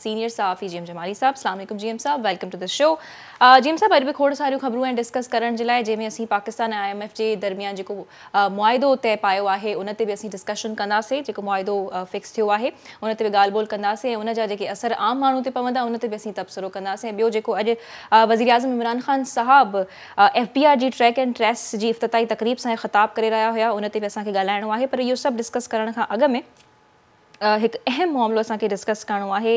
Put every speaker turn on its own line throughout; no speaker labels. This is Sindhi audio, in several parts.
सीनियर सहाफ़ी जी एम जमाली साहब। अस्सलाम वालेकुम जी एम साहब, welcome to the show. G M साहब, अॼु बि खोड़ सारियूं ख़बरूं आहिनि डिस्कस करण जे लाइ, जंहिंमें असीं पाकिस्तान ऐं I am F जे दरमियान जेको मुआहिदो तय पायो आहे उन ते बि असीं डिस्कशन कंदासीं, जेको मुआहिदो फिक्स थियो आहे उन ते बि ॻाल्हि ॿोल कंदासीं ऐं उन जा जेके असर आम माण्हू ते पवंदा उन ते बि असीं तबसिरो कंदासीं। ऐं ॿियो जेको अॼु वज़ीर आज़म इमरान ख़ान साहब F B are ji track and trace जी इफ्तिताही तक़रीब सां ख़िताब करे रहिया हुया, उन ते बि असांखे ॻाल्हाइणो आहे। पर इहो सभु डिस्कस करण खां अॻु में हिकु अहम मामिलो असांखे डिस्कस करिणो आहे।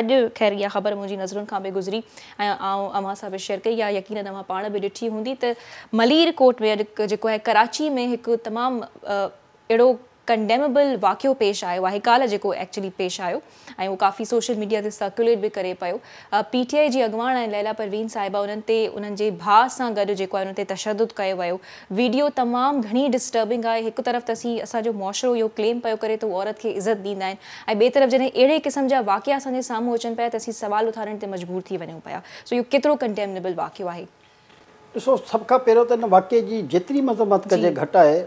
अॼु ख़ैर इहा ख़बर मुंहिंजी नज़रुनि खां बि गुज़री ऐं आउं अव्हां सां बि शेयर कई, या यकीनन अव्हां पाण बि ॾिठी हूंदी त मलीर कोर्ट में अॼु जेको आहे कराची में हिकु तमामु अहिड़ो कंडेमेबल वाक़ियो पेश आयो आहे। काल्ह जेको एक्चुअली पेश आयो ऐं उहो काफ़ी सोशल मीडिया ते सर्कुलेट बि करे पियो। पी टी I जी अॻवान आहिनि लैला परवीन साहिबा, उन्हनि ते उन्हनि जे भाउ सां गॾु जेको आहे उन्हनि ते तशद्दुद कयो वियो। वीडियो तमामु घणी डिस्टर्बिंग आहे। हिकु तरफ़ त असीं असांजो मुआशिरो इहो क्लेम पियो करे त औरत खे इज़त ॾींदा आहिनि ऐं ॿिए तरफ़ जॾहिं अहिड़े क़िस्म जा वाक़िया असांजे साम्हूं अचनि पिया त असीं सवाल उथारण ते मजबूर थी वञूं पिया। सो इहो केतिरो कंडेमनेबल वाक़ियो आहे?
ॾिसो, सभ खां पहिरियों त हिन वाक़िए जी जेतिरी मज़म्मत कजे घटि आहे,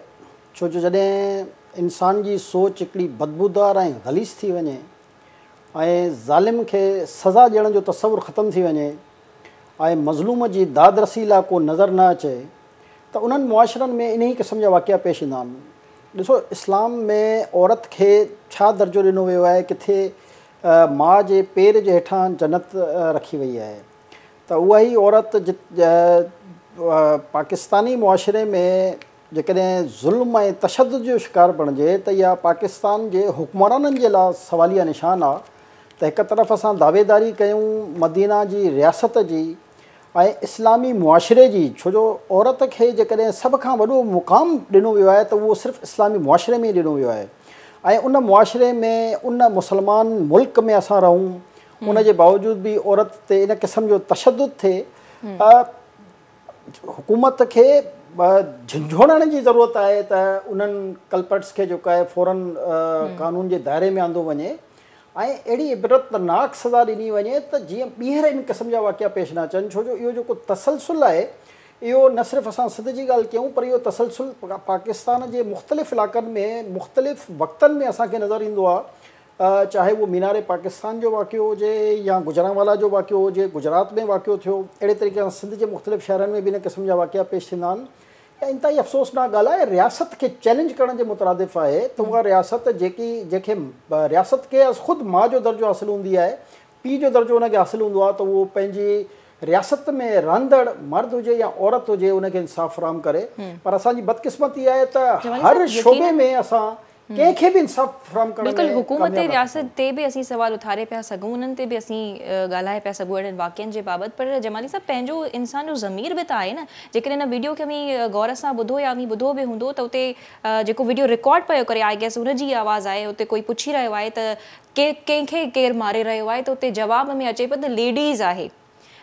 छो जो जॾहिं इंसान जी सोच हिकिड़ी बदबूदार ऐं गलीस थी वञे ऐं ज़ालिम खे सज़ा ॾियण जो तसवुर ख़तमु थी वञे ऐं मज़लूम जी दाद रसी लाइ को नज़र न अचे त उन्हनि मुआशिरनि में इन ई क़िस्म जा वाक़िया पेश ईंदा आहिनि। ॾिसो, इस्लाम में औरत खे छा दर्जो ॾिनो वियो आहे, किथे माउ जे पेर जे हेठां जन्नत रखी वई आहे, त उहा ई औरत पाकिस्तानी मुआशिरे में जेकॾहिं ज़ुल्म ऐं तशद्दुद जो शिकार बणिजे त इहा पाकिस्तान जे हुक्मराननि जे लाइ सवालिया निशान आहे। त हिकु तरफ़ असां दावेदारी कयूं मदीना जी रियासत जी ऐं इस्लामी मुआशिरे जी, छो जो औरत खे जेकॾहिं सभ खां वॾो मुक़ाम ॾिनो वियो आहे त उहो सिर्फ़ु इस्लामी मुआशिरे में ई ॾिनो वियो आहे ऐं उन मुआशिरे में उन मुसलमान मुल्क में असां रहूं, उन जे बावजूद बि औरत ते इन क़िस्म जो तशद्दुद थिए, हुकूमत खे झंझोड़ण जी ज़रूरत आहे त उन्हनि कल्पर्ट्स खे जेको आहे फ़ौरन कानून जे दायरे में आंदो वञे ऐं अहिड़ी इबरतनाक सज़ा ॾिनी वञे त जीअं ॿीहर इन क़िस्म जा वाक़िया पेश न अचनि। छो जो इहो जेको तसलसुल आहे इहो न सिर्फ़ु असां सिंध जी ॻाल्हि कयूं, पर इहो तसलसुल पाकिस्तान जे मुख़्तलिफ़ इलाइक़नि में मुख़्तलिफ़ वक़्तनि में असांखे नज़र ईंदो आहे, चाहे उहो मीनार पाकिस्तान जो वाक़ियो हुजे या गुजरांवाला जो वाक़ियो हुजे, गुजरात में वाक़ियो थियो, अहिड़े तरीक़े सां सिंध जे मुख़्तलिफ़ शहरनि में बि इन क़िस्म जा वाक़िया पेश थींदा आहिनि। ऐं इंतिहाई अफ़सोसनाक ॻाल्हि आहे, रियासत खे चैलेंज करण जे मुतरादिफ़ आहे त उहा रियासत जेकी जंहिंखे रियासत खे ख़ुदि माउ जो दर्जो हासिलु हूंदी आहे, पीउ जो दर्जो हुनखे हासिलु हूंदो आहे, त उहो पंहिंजी रियासत में रहंदड़ मर्द हुजे या औरत हुजे उनखे इंसाफ़ फराहम करे। पर असांजी बदकिस्मती आहे त हर शोबे में असां कंहिंखे बि इंसाफ़ फराहम करण
बिल्कुलु हुकूमत रियासत ते बि असीं सवाल उथारे पिया सघूं, उन्हनि ते बि असीं ॻाल्हाए पिया सघूं अहिड़नि वाक़ियनि जे बाबति। पर जमाली साहिबु, पंहिंजो इंसान जो ज़मीर बि त आहे न, जेकॾहिं हिन वीडियो खे अवीं गौर सां ॿुधो या अवीं ॿुधो बि हूंदो त उते जेको वीडियो रिकॉर्ड पियो करे, I guess हुनजी आवाज़ आहे, उते कोई पुछी रहियो आहे त कंहिंखे केरु मारे रहियो आहे, त उते जवाब में अचे पियो त लेडीज़ आहे।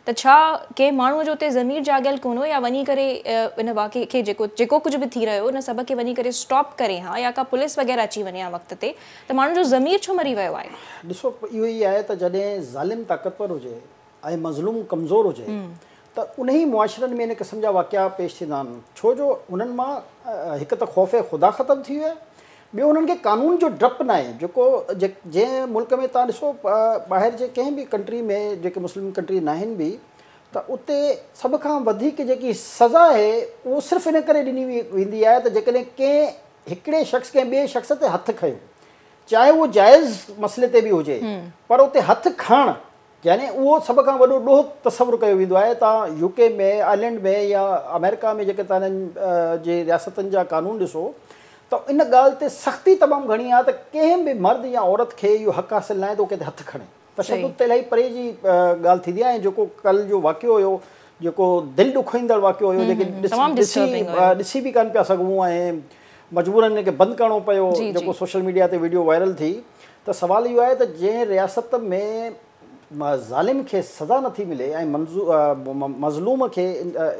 त छा कंहिं माण्हूअ जो उते ज़मीर जाॻियल कोन हो या वञी करे इन वाक़िए खे जेको जेको कुझु बि थी रहियो उन सभ खे वञी करे स्टॉप करे हा, या का पुलिस वग़ैरह अची वञे हा वक़्त ते, त माण्हू जो ज़मीर छो मरी वियो आहे?
ॾिसो, इहो ई आहे त जॾहिं ज़ालिम ताक़तवर हुजे ऐं मज़लूम कमज़ोर हुजे त उन ई मुआशिरनि में इन क़िस्म जा वाक़िया पेश थींदा आहिनि। छो जो उन्हनि मां हिकु त ख़ौफ़ ख़ुदा ख़तमु थी वियो आहे, ॿियो उन्हनि खे कानून जो ड्रप न आहे। जेको जंहिं मुल्क में तव्हां ॾिसो ॿाहिरि जे कंहिं बि कंट्री में जेके मुस्लिम कंट्री न आहिनि बि, त उते सभ खां वधीक जेकी सज़ा आहे उहो सिर्फ़ु इन करे ॾिनी वेंदी आहे त जेकॾहिं कंहिं हिकिड़े शख़्स कंहिं ॿिए शख़्स ते हथु खयो, चाहे उहो जाइज़ मसइले ते बि हुजे, पर उते हथु खणणु यानी उहो सभ खां वॾो ॾोह तसवुर कयो वेंदो आहे। तव्हां यूके में, आयरलैंड में या अमेरिका में जेके तव्हां हिननि जे रियासतुनि जा कानून ॾिसो त इन ॻाल्हि ते सख़्ती तमामु घणी आहे त कंहिं बि मर्द या औरत खे इहो हक़ हासिलु न आहे त उहो कंहिं ते हथु खणे। तशद्दुद त इलाही परे जी ॻाल्हि थींदी आहे। ऐं जेको कल्ह जो वाक़ियो हुयो, जेको दिलि ॾुखोईंदड़ वाक़ियो हुयो, जेके ॾिसी बि कोन पिया सघूं ऐं मजबूरन हिनखे बंदि करिणो पियो, जेको सोशल मीडिया ते वीडियो वायरल थी। त सवालु इहो आहे त जंहिं रियासत में ज़ालिम खे सज़ा नथी मिले ऐं मज़लूम खे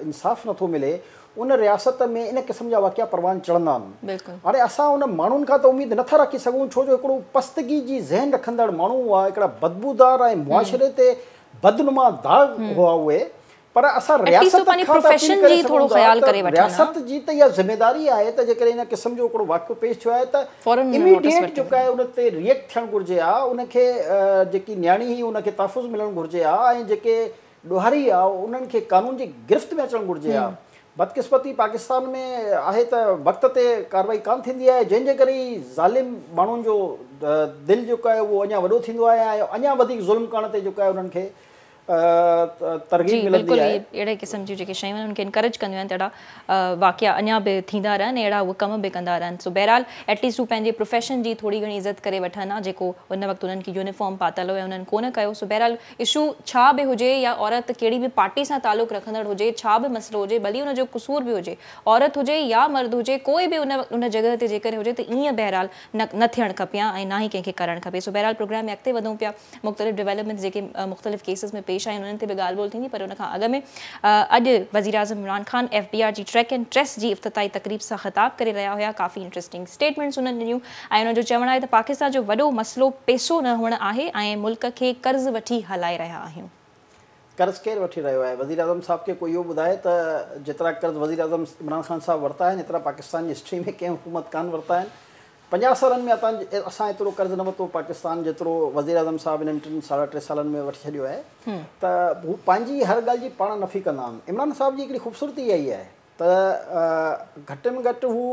इंसाफ़ नथो मिले, उन रियासत में इन क़िस्म जा वाक़िया परवान चढ़ंदा आहिनि। हाणे असां उन माण्हुनि खां त उमेद नथा रखी सघूं, छो जो हिकिड़ो पस्तगी जी ज़हन रखंदड़ माण्हू हुआ, हिकिड़ा बदबूदार ऐं मुआशिरे ते बदनुमा दाग़ हुआ उहे, پر اسان رياست کان ته اپيل ڪري سگهون ٿا ته رياست جي ته اها ذميواري آهي ته جيڪڏهن ان قسم جو هڪڙو واقعو پيش ٿيو آهي ته اميڊيٽ جيڪو آهي ان تي ريئيڪٽ ٿيڻ گهرجي ها، ان کي جيڪي نياڻي هئي ان کي تحفظ ملڻ گهرجي ها ۽ جيڪي ڏوهاري ها انهن کي قانون جي گرفت ۾ اچڻ گهرجي ها. بدقسمتي پاڪستان ۾ آهي ته وقت تي ڪارروائي ڪانه ٿيندي آهي جنهن جي ڪري ئي ظالم ماڻهن جو دل جيڪو آهي اهو اڃا وڏو ٿيندو آهي ۽ اڃا وڌيڪ ظلم ڪرڻ تي جيڪو آهي انهن کي ترغيب
جي
ملندي
بلڪل
آهي.
اهڙي قسم جون جيڪي شيون آهن انهن کي انڪريج ڪنديون آهن ته اهڙا واقعا اڃا به ٿيندا رهن ۽ اهڙا اهي ڪم به ڪندا رهن سو بهرحال ايٽليسٽ هو پنهنجي پروفيشن جي ٿوري گهڻي عزت ڪري وٺن ها جيڪو ان وقت انهن کي يونيفارم پاتل هو ۽ انهن ڪونه ڪيو سو بهرحال اشو ڇا به هجي يا عورت ڪهڙي به پارٽي سان تعلق رکندڙ هجي ڇا به مسئلو هجي ڀلي ان جو قصور به هجي عورت هجي يا مرد هجي ڪوئي به ان ان جڳهه تي جيڪڏهن هجي ته ائين بهرحال نه نه ٿيڻ کپي ها ۽ نه ئي ڪنهن کي ڪرڻ کپي سو بهرحال پروگرام ۾ اڳتي وڌون پيا مختلف ڊولپمينٽس جيڪي مختلف ڪيسز ۾ پيش آيون انهن تي به ڳالهه ٻولهه ٿيندي پر ان کان اڳ ۾ اڄ وزيراعظم Imran Khan F B R جي ٽريڪ اينڊ ٽريس جي افتتاحي تقريب سان خطاب ڪري رهيا هيا ڪافي انٽريسٽنگ اسٽيٽمينٽس انهن ڏنيون ۽ انهن جو چوڻ آهي ته پاڪستان جو وڏو مسئلو پيسو نه هئڻ آهي ۽ ملڪ کي قرض وٺي هلائي رهيا آهيون.
قرض ڪير وٺي رهيو آهي؟ وزيراعظم صاحب کي ڪو اهو ٻڌائي ته جيترا قرض وزيراعظم عمران خان صاحب ورتا آهن ايترا پاڪستان جي هسٽري ۾ ڪنهن حڪومت ڪانه ورتا آهن. 50 سالن ۾ اتان اسان ايترو قرض نه ورتو پاڪستان جيترو وزيراعظم صاحب انهن ٽن ساڍا ٽي سالن ۾ وٺي ڇڏيو آهي ته هو پنهنجي هر ڳالهه جي پاڻ نفي ڪندا آهن. عمران صاحب جي هڪڙي خوبصورتي اها ئي آهي ته گهٽ ۾ گهٽ هو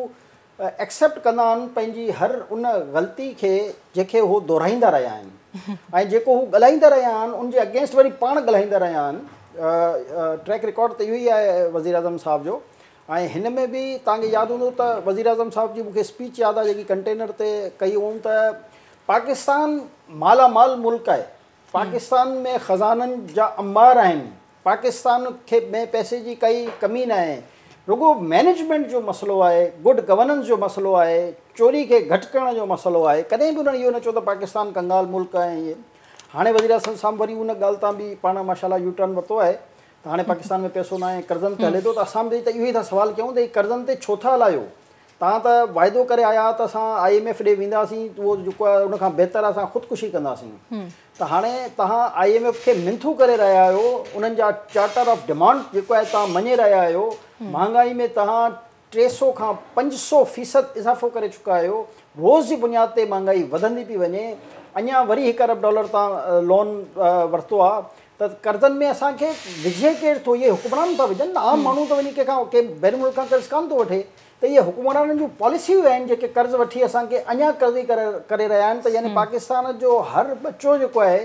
ايڪسيپٽ ڪندا آهن پنهنجي هر ان غلطي کي جنهن کي هو دهرائيندا رهيا آهن ۽ جيڪو هو ڳالهائيندا رهيا آهن ان جي اگينسٽ وري پاڻ ڳالهائيندا رهيا آهن. ٽريڪ رڪارڊ ته اهو ئي آهي وزيراعظم صاحب جو ۽ هن ۾ به توهان کي ياد هوندو ته وزيراعظم صاحب جي مون کي اسپيچ ياد آهي جيڪي ڪنٽينر تي ڪئي هئائون ته پاڪستان مالا مال ملڪ آهي پاڪستان ۾ خزانن جا انبار آهن پاڪستان کي ۾ پئسي جي ڪائي ڪمي ناهي رڳو مئنيجمينٽ جو مسئلو آهي گڊ گورننس جو مسئلو آهي چوري کي گهٽ ڪرڻ جو مسئلو آهي ڪڏهن به انهن اهو نه چيو ته پاڪستان ڪنگال ملڪ آهي ۽ هاڻي وزيراعظم صاحب وري ان ڳالهه تان به پاڻ ماشاء الله يو ٽرن ورتو آهي ته هاڻي پاڪستان ۾ پئسو ناهي قرضن تي هلي ٿو ته اسان به ته اهو ئي ٿا سوال ڪيون ته هي قرضن تي ڇو ٿا هلايو توهان ته واعدو ڪري آيا ته اسان I M F ڏي وينداسين اهو جيڪو آهي ان کان بهتر اسان خودڪشي ڪنداسين ته هاڻي توهان I M F کي منٿون ڪري رهيا آهيو انهن جا چارٽر آف ڊمانڊ جيڪو آهي توهان مڃي رهيا آهيو مهانگائي ۾ توهان 300 کان 500 فيصد اضافو ڪري چڪا آهيو روز جي بنياد تي مهانگائي وڌندي پئي وڃي اڃا وري هڪ ارب ڊالر توهان لون ورتو آهي ته قرضن ۾ اسان کي وجهي ڪير ٿو اهي حڪمران ٿا وجهن نه عام ماڻهو ته وڃي ڪنهن کان ڪنهن بيرون ملڪ کان قرض ڪانه ٿو وٺي ته اهي حڪمرانن جون پاليسيون آهن جيڪي قرض وٺي اسان کي اڃا قرضي ڪري رهيا آهن ته يعني پاڪستان جو هر ٻچو جيڪو آهي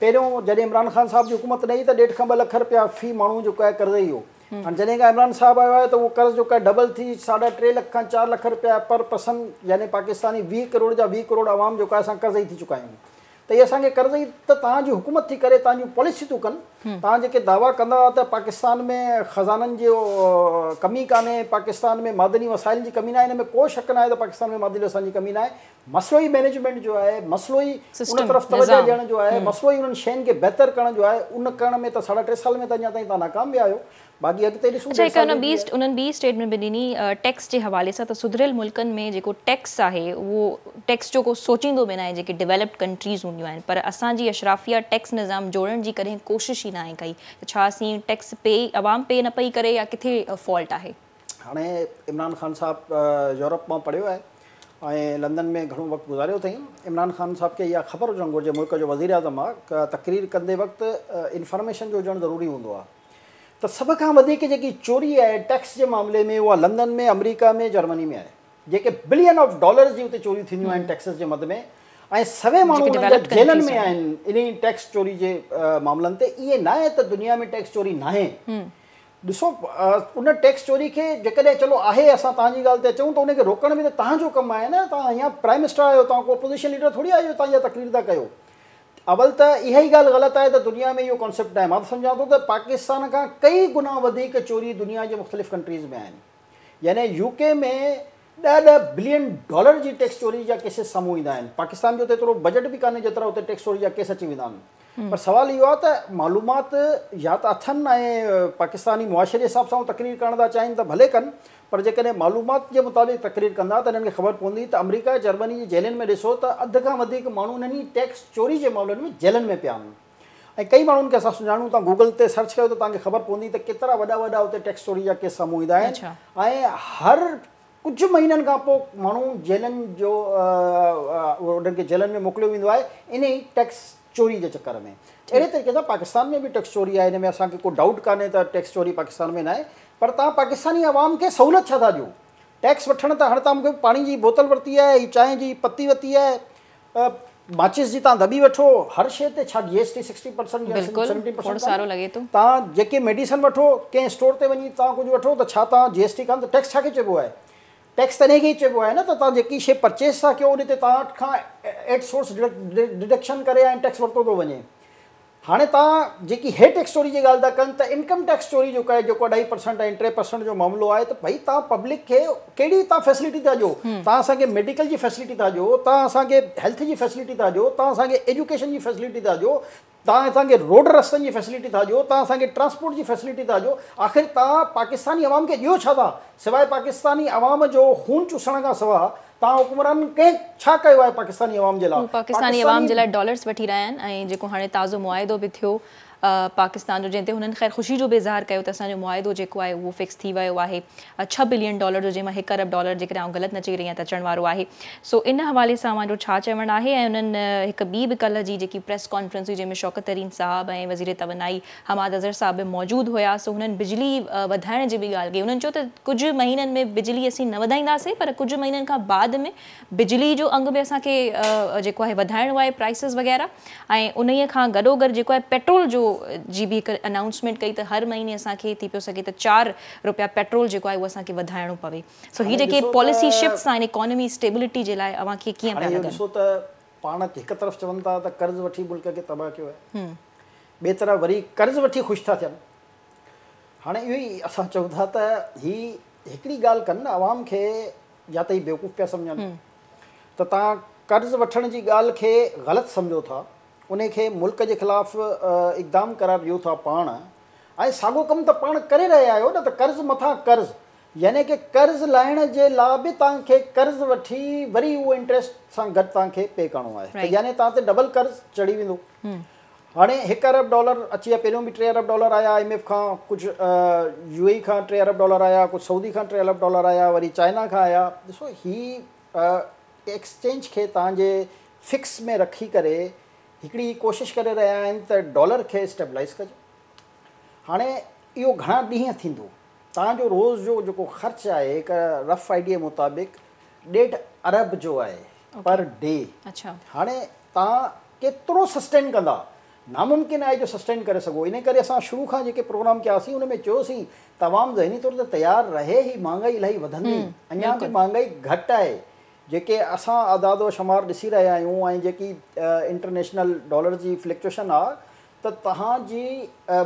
پهريون جڏهن عمران خان صاحب جي حڪومت نه هئي ته ڏيڍ کان 2 لک رپيا في ماڻهو جيڪو آهي قرض ئي هو هاڻي جڏهن کان عمران صاحب آيو آهي ته اهو قرض جيڪو آهي ڊبل ٿي ساڍا ٽي لک کان 4 لک رپيا پر پرسن يعني پاڪستاني 20 ڪروڙ جا 20 ڪروڙ عوام جيڪو آهي اسان قرض ئي ٿي چڪا آهيون ته اهي اسان کي قرض ئي ته توهان جي حڪومت ٿي ڪري، توهان جون پاليسيون ٿيون ڪن. توهان جيڪي دعويٰ ڪندا هئا ته پاڪستان ۾ خزانن جي ڪمي ڪانهي، پاڪستان ۾ معدني وسائلن جي ڪمي ناهي، ان ۾ ڪو شڪ ناهي ته پاڪستان ۾ معدني وسائلن جي ڪمي ناهي. مسئلو ئي مئنيجمينٽ جو آهي، مسئلو ئي ان طرف توجهه ڏيڻ جو آهي، مسئلو ئي انهن شين کي بهتر ڪرڻ جو آهي. ان ڪرڻ ۾ ته ساڍا ٽي سال ۾ ته اڃا تائين توهان ناڪام ويا آهيو. باقي اڳتي ڏسون
اڇا هڪ ان ٻي انهن ٻي اسٽيٽمينٽ به ڏني ٽيڪس جي حوالي سان ته سڌريل ملڪن ۾ جيڪو ٽيڪس آهي اهو ٽيڪس جو ڪو سوچيندو به ناهي جيڪي ڊيولپڊ ڪنٽريز هونديون آهن پر اسان جي اشرافيه ٽيڪس نظام جوڙڻ جي ڪڏهن ڪوشش ئي ناهي ڪئي ته ڇا اسين ٽيڪس پي عوام پي نه پئي ڪري يا ڪٿي فالٽ آهي.
هاڻي عمران خان صاحب يورپ مان پڙهيو آهي ۽ لندن ۾ گهڻو وقت گذاريو اٿئين عمران خان صاحب کي اها خبر هجڻ گهرجي ملڪ جو وزيراعظم آهي تقرير ڪندي وقت انفارميشن جو هجڻ ضروري هوندو آهي ته سڀ کان وڌيڪ جيڪي چوري آهي ٽيڪس جي معاملي ۾ اها لندن ۾ آمريڪا ۾ جرمني ۾ آهي جيڪي بلين آف ڊالرز جي اتي چوريون ٿينديون آهن ٽيڪسز جي مد ۾ ۽ سوين ماڻهو انهن جا جيلن ۾ آهن انهي ٽيڪس چوري جي معاملن تي ائين ناهي ته دنيا ۾ ٽيڪس چوري ناهي ڏسو ان ٽيڪس چوري کي جيڪڏهن چلو آهي اسان توهان جي ڳالهه تي اچون ته ان کي روڪڻ به ته توهان جو ڪم آهي نه توهان اڃا پرائم منسٽر آهيو توهان ڪو اپوزيشن ليڊر ٿوري آهيو جو توهان اها تقرير ٿا ڪيو اول ته اها ئي ڳالهه غلط آهي ته دنيا ۾ اهو ڪانسيپٽ ناهي. مان ته سمجهان ٿو ته پاڪستان کان ڪئي گنا وڌيڪ چوري دنيا جي مختلف ڪنٽريز ۾ آهن. يعني يو ڪي ۾ ڏهه ڏهه بلين ڊالر جي ٽيڪس چوري جا ڪيسز سامهون ايندا آهن. پاڪستان جو ته ايترو بجيٽ به ڪانهي جيترا اتي ٽيڪس چوري جا ڪيس اچي ويندا آهن. پر سوال اهو آهي ته معلومات يا ته اٿن ۽ پاڪستاني معاشري جي حساب سان هو تقرير ڪرڻ ٿا چاهين ته ڀلي ڪن پر جيڪڏهن معلومات جي مطابق تقرير ڪندا ته انهن کي خبر پوندي ته آمريڪا ۽ جرمني جي جيلن ۾ ڏسو ته اڌ کان وڌيڪ ماڻهو انهن ئي ٽيڪس چوري جي معاملن ۾ جيلن ۾ پيا آهن ۽ ڪئي ماڻهن کي اسان سڃاڻون ٿا گوگل تي سرچ ڪيو ته توهان کي خبر پوندي ته ڪيترا وڏا وڏا اتي ٽيڪس چوري جا ڪيس سامهون ايندا آهن ۽ هر ڪجهه مهينن کان پوء ماڻهو جيلن جو انهن کي جيلن ۾ موڪليو ويندو آهي انهي ٽيڪس چوري جي چڪر ۾. اهڙي طريقي سان پاڪستان ۾ به ٽيڪس چوري آهي ان ۾ اسان کي ڪو ڊائوٽ ڪانهي ته ٽيڪس چوري پاڪستان ۾ ناهي پر توهان پاڪستاني عوام کي سهولت ڇا ٿا ڏيو ٽيڪس وٺڻ ته هاڻي توهان مون کي پاڻي جي بوتل ورتي آهي هي چانهه جي پتي ورتي آهي ماچيس جي توهان دٻي وٺو هر شيء تي ڇا جي ايس ٽي سڪسٽي پرسنٽ يا سيونٽي پرسنٽ ڪانهي توهان جيڪي ميڊيسن وٺو ڪنهن اسٽور تي وڃي توهان ڪجهه وٺو ته ڇا توهان جي ايس ٽي ڪانه ٽيڪس ڇا کي چئبو آهي ٽيڪس تڏهن کي ئي چئبو آهي نه ته توهان جيڪي شيء پرچيز ٿا ڪيو ان تي توهان کان ايٽ سورس ڊڊڪشن ڪري ۽ ٽيڪس ورتو ٿو وڃي هاڻي توهان جيڪي هي ٽيڪس چوري جي ڳالهه ٿا ڪن ته انڪم ٽيڪس چوري جيڪو آهي جيڪو اڍائي پرسنٽ ۽ 3% جو معاملو آهي ته ڀئي توهان پبلڪ کي ڪهڙي توهان فيسلٽي ٿا ڏيو توهان اسان کي ميڊيڪل جي فيسلٽي ٿا ڏيو توهان اسان کي هيلٿ جي فيسلٽي ٿا ڏيو توهان اسان کي ايجوڪيشن جي فيسلٽي ٿا ڏيو توهان اسان کي روڊ رستن جي فيسلٽي ٿا ڏيو توهان اسان کي ٽرانسپورٽ جي فيسلٽي ٿا ڏيو آخر توهان پاڪستاني عوام کي ڏيو ڇا ٿا سواء پاڪستاني عوام جو خون چوسڻ کان سواء توهان حڪمرانن ڪنهن ڇا ڪيو آهي پاڪستاني عوام جي لاء؟
هو پاڪستاني عوام جي لاء ڊالرز وٺي رهيا آهن ۽ جيڪو هاڻي تازو معاهدو به ٿيو پاڪستان جو جنهن تي هنن خير خوشي جو به اظهار ڪيو ته اسان جو معاهدو جيڪو آهي اهو فڪس ٿي ويو آهي ڇهه بلين ڊالر جو جنهن مان هڪ ارب ڊالر جيڪڏهن آئون غلط نه چئي رهي آهيان ته اچڻ وارو آهي سو ان حوالي سان اوهان جو ڇا چوڻ آهي ۽ انهن هڪ ٻي به ڪلهه جي جيڪي پريس ڪانفرنس هئي جنهن ۾ شوڪت ترين صاحب ۽ وزير توانائي حماد اظهر صاحب به موجود هيا سو هنن بجلي وڌائڻ جي به ڳالهه ڪئي هنن چيو ته ڪجهه مهينن ۾ بجلي اسين نه وڌائينداسين پر ڪجهه مهينن کان بعد ۾ بجلي جو انگ به اسان کي جيڪو آهي وڌائڻو آهي پرائسز وغيره ۽ انهي کان گڏو گڏ جيڪو آهي پيٽرول جو جي به هڪ انائونسمينٽ ڪئي ته هر مهيني اسان کي ٿي پيو سگهي ته 4 روپيا پيٽرول جيڪو آهي اهو اسان کي وڌائڻو پوي سو هي جيڪي پاليسي شفٽس آهن اڪانومي اسٽيبلٽي جي لاء اوهان کي ڪيئن پيا لڳن؟
ڏسو ته پاڻ هڪ طرف چون ٿا ته قرض وٺي ملڪ کي تباهه ڪيو آهي ٻئي طرف وري قرض وٺي خوش ٿا ٿين. هاڻي اهو ئي اسان چئون ٿا ته هي هڪڙي ڳالهه ڪن نه عوام کي يا ته هي بيوقوف پيا سمجهن ته توهان قرض وٺڻ جي ڳالهه کي غلط سمجهو ٿا انهي کي ملڪ جي خلاف اقدام قرار ڏيو ٿا پاڻ ۽ ساڳو ڪم ته پاڻ ڪري رهيا آهيو نه ته قرض مٿان قرض يعني ڪه قرض لاهڻ جي لا به توهان کي قرض وٺي وري اهو انٽريسٽ سان گڏ توهان کي پي ڪرڻو آهي ته يعني توهان تي ڊبل قرض چڙهي ويندو. هاڻي هڪ ارب ڊالر اچي ويا پهريون به 3 ارب ڊالر آيا I M F کان ڪجهه يو اي اي کان 3 ارب ڊالر آيا ڪجهه سعودي کان 3 ارب ڊالر آيا وري چائنا کان آيا ڏسو هي ايڪسچينج کي توهان جي فڪس ۾ رکي ڪري هڪڙي ڪوشش ڪري رهيا آهن ته ڊالر کي اسٽيبلائز ڪجي هاڻي اهو گهڻا ڏينهن ٿيندو توهان جو روز جو جيڪو خرچ آهي هڪ رف آئيڊيا مطابق ڏيڍ ارب جو آهي پر ڊي هاڻي توهان ڪيترو سسٽين ڪندا ناممڪن آهي جو سسٽين ڪري سگهو انهي ڪري اسان شروع کان جيڪي پروگرام ڪياسين ان ۾ چيوسين ته عوام ذهني طور تي تيار رهي هي مهانگائي الاهي وڌندي اڃا به مهانگائي گهٽ آهي جيڪي اسان اعداد و شمار ڏسي رهيا آهيون ۽ جيڪي انٽرنيشنل ڊالر جي فلڪچوئيشن آهي ته توهان جي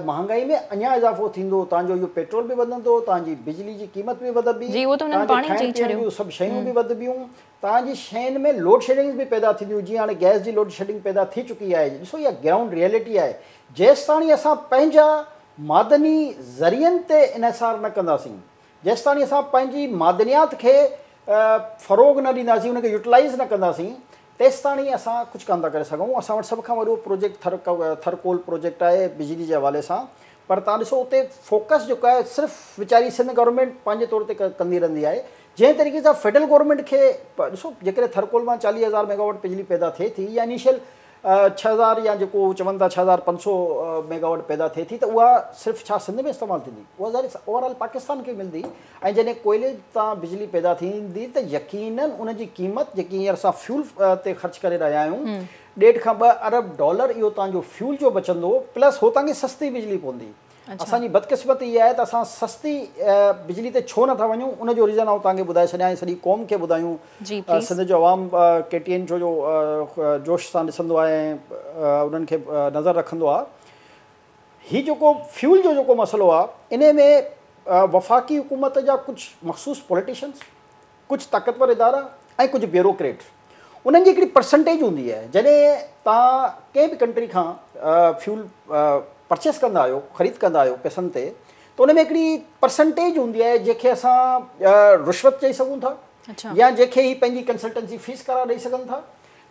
مهانگائي ۾ اڃا اضافو ٿيندو، توهان جو اهو پيٽرول به وڌندو، توهان جي بجلي جي قيمت به وڌبي،
جي اهو ته انهن
توهان جي
پاڻ ئي
کائڻ
چئي
پيئڻ
ڇڏيو.
جون سڀ شيون به وڌبيون، توهان جي شين ۾ لوڊ شيڊنگز به پيدا ٿينديون، جيئن هاڻي گئس جي لوڊ شيڊنگ پيدا ٿي چڪي آهي، ڏسو اها گرائونڊ ريئلٽي آهي، جيستاڻي اسان پنهنجا معدني ذريعن تي انحصار نه ڪنداسين، جيستاڻي اسان پنهنجي معدنيات کي فروغ نه ڏينداسين، ان کي يوٽيلائيز نه ڪنداسين، تيستاڻي اسان ڪجهه ڪانه ٿا ڪري سگهون. اسان وٽ سڀ کان وڏو project Thar Thar coal project آهي بجلي جي حوالي سان پر توهان ڏسو اتي فوڪس جيڪو آهي صرف ويچاري سنڌ گورنمينٽ پنهنجي طور تي ڪندي رهندي آهي جنهن طريقي سان فيڊرل گورنمينٽ کي ڏسو جيڪڏهن ٿر ڪول مان 40,000 ميگاواٽ بجلي پيدا ٿئي ٿي يا انيشل 6000 يا جيڪو چون ٿا 6500 ميگاواٽ پيدا ٿئي ٿي ته اها صرف ڇا سنڌ ۾ استعمال ٿيندي اها ظاهر اوور آل پاڪستان کي ملندي ۽ جڏهن ڪوئلي تان بجلي پيدا ٿيندي ته يقينن ان جي قيمت جيڪي هينئر اسان فيول تي خرچ ڪري رهيا آهيون ڏيڍ کان 2 ارب ڊالر اهو توهان جو فيول جو بچندو پلس هو توهان کي سستي بجلي پوندي اسان جي بدقسمتي اها آهي ته اسان سستي بجلي تي ڇو نٿا وڃون ان جو ريزن آئون توهان کي ٻڌائي ڇڏيان ۽ سڄي قوم کي ٻڌايون سنڌ جو عوام ڪي ٽي اين شو جو جوش سان ڏسندو آهي ۽ انهن کي نظر رکندو آهي هي جيڪو فيول جو جيڪو مسئلو آهي انهي ۾ وفاقي حڪومت جا ڪجهه مخصوص پوليٽيشنز، ڪجهه طاقتور ادارا ۽ ڪجهه بيوروڪريٽ انهن جي هڪڙي پرسنٽيج هوندي آهي جڏهن توهان ڪنهن به ڪنٽري کان فيول پرچيس ڪندا آهيو خريد ڪندا آهيو پئسن تي ته ان ۾ هڪڙي پرسنٽيج هوندي آهي جنهن کي اسان رشوت چئي سگهون ٿا يا جنهن کي هي پنهنجي ڪنسلٽنسي فيس قرار ڏئي سگهن ٿا.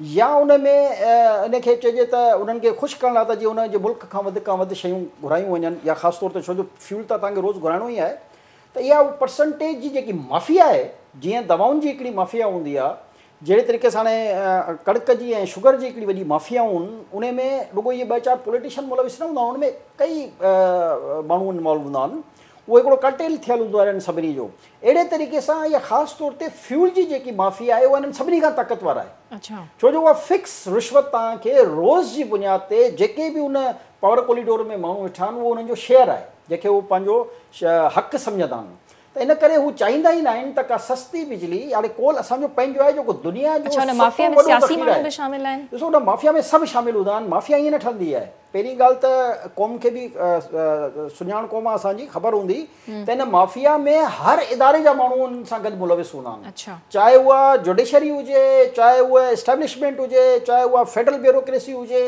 يا ان ۾ ان کي چئجي ته انهن کي خوش ڪرڻ لاء ته جيئن ان جي ملڪ کان وڌ کان وڌ شيون گهرايون وڃن يا خاص طور تي ڇو جو فيول ته توهان کي روز گهرائڻو ئي آهي ته اها پرسنٽيج جي جيڪي مافيا آهي جيئن دوائن جي هڪڙي مافيا هوندي آهي جهڙي طريقي سان هاڻي ڪڻڪ جي ۽ شگر جي هڪڙي وڏي مافيا هن ان ۾ رڳو اهي ٻه چار پوليٽيشن ملوث نه هوندا آهن ان ۾ ڪئي ماڻهو انوالو هوندا آهن اهو هڪڙو ڪرٽيل ٿيل هوندو آهي انهن سڀني جو اهڙي طريقي سان اها خاص طور تي فيول جي جيڪي مافيا آهي اها انهن سڀني کان طاقتور آهي ڇو جو اها فڪس رشوت توهان کي روز جي بنياد تي جيڪي به ان پاور ڪوريڊور ۾ ماڻهو ويٺا آهن اهو انهن جو شيئر آهي جنهن کي هو پنهنجو حق سمجهندا آهن ته ان ڪري هو چاهيندا ئي نه آهن ته ڪا سستي بجلي يعني ڪول اسان جو پنهنجو آهي جيڪو دنيا جو سڀ کان وڏو ذخيرو آهي ڏسو ان مافيا ۾ سڀ شامل هوندا آهن مافيا ائين نه ٺهندي آهي پهرين ڳالهه ته قوم کي به سڃاڻ قوم آهي اسان جي خبر هوندي ته ان مافيا ۾ هر اداري جا ماڻهو انهن سان گڏ ملوث هوندا آهن چاهي اها جوڊيشري هجي چاهي اها اسٽيبلشمينٽ هجي چاهي اها فيڊرل بيوروڪريسي هجي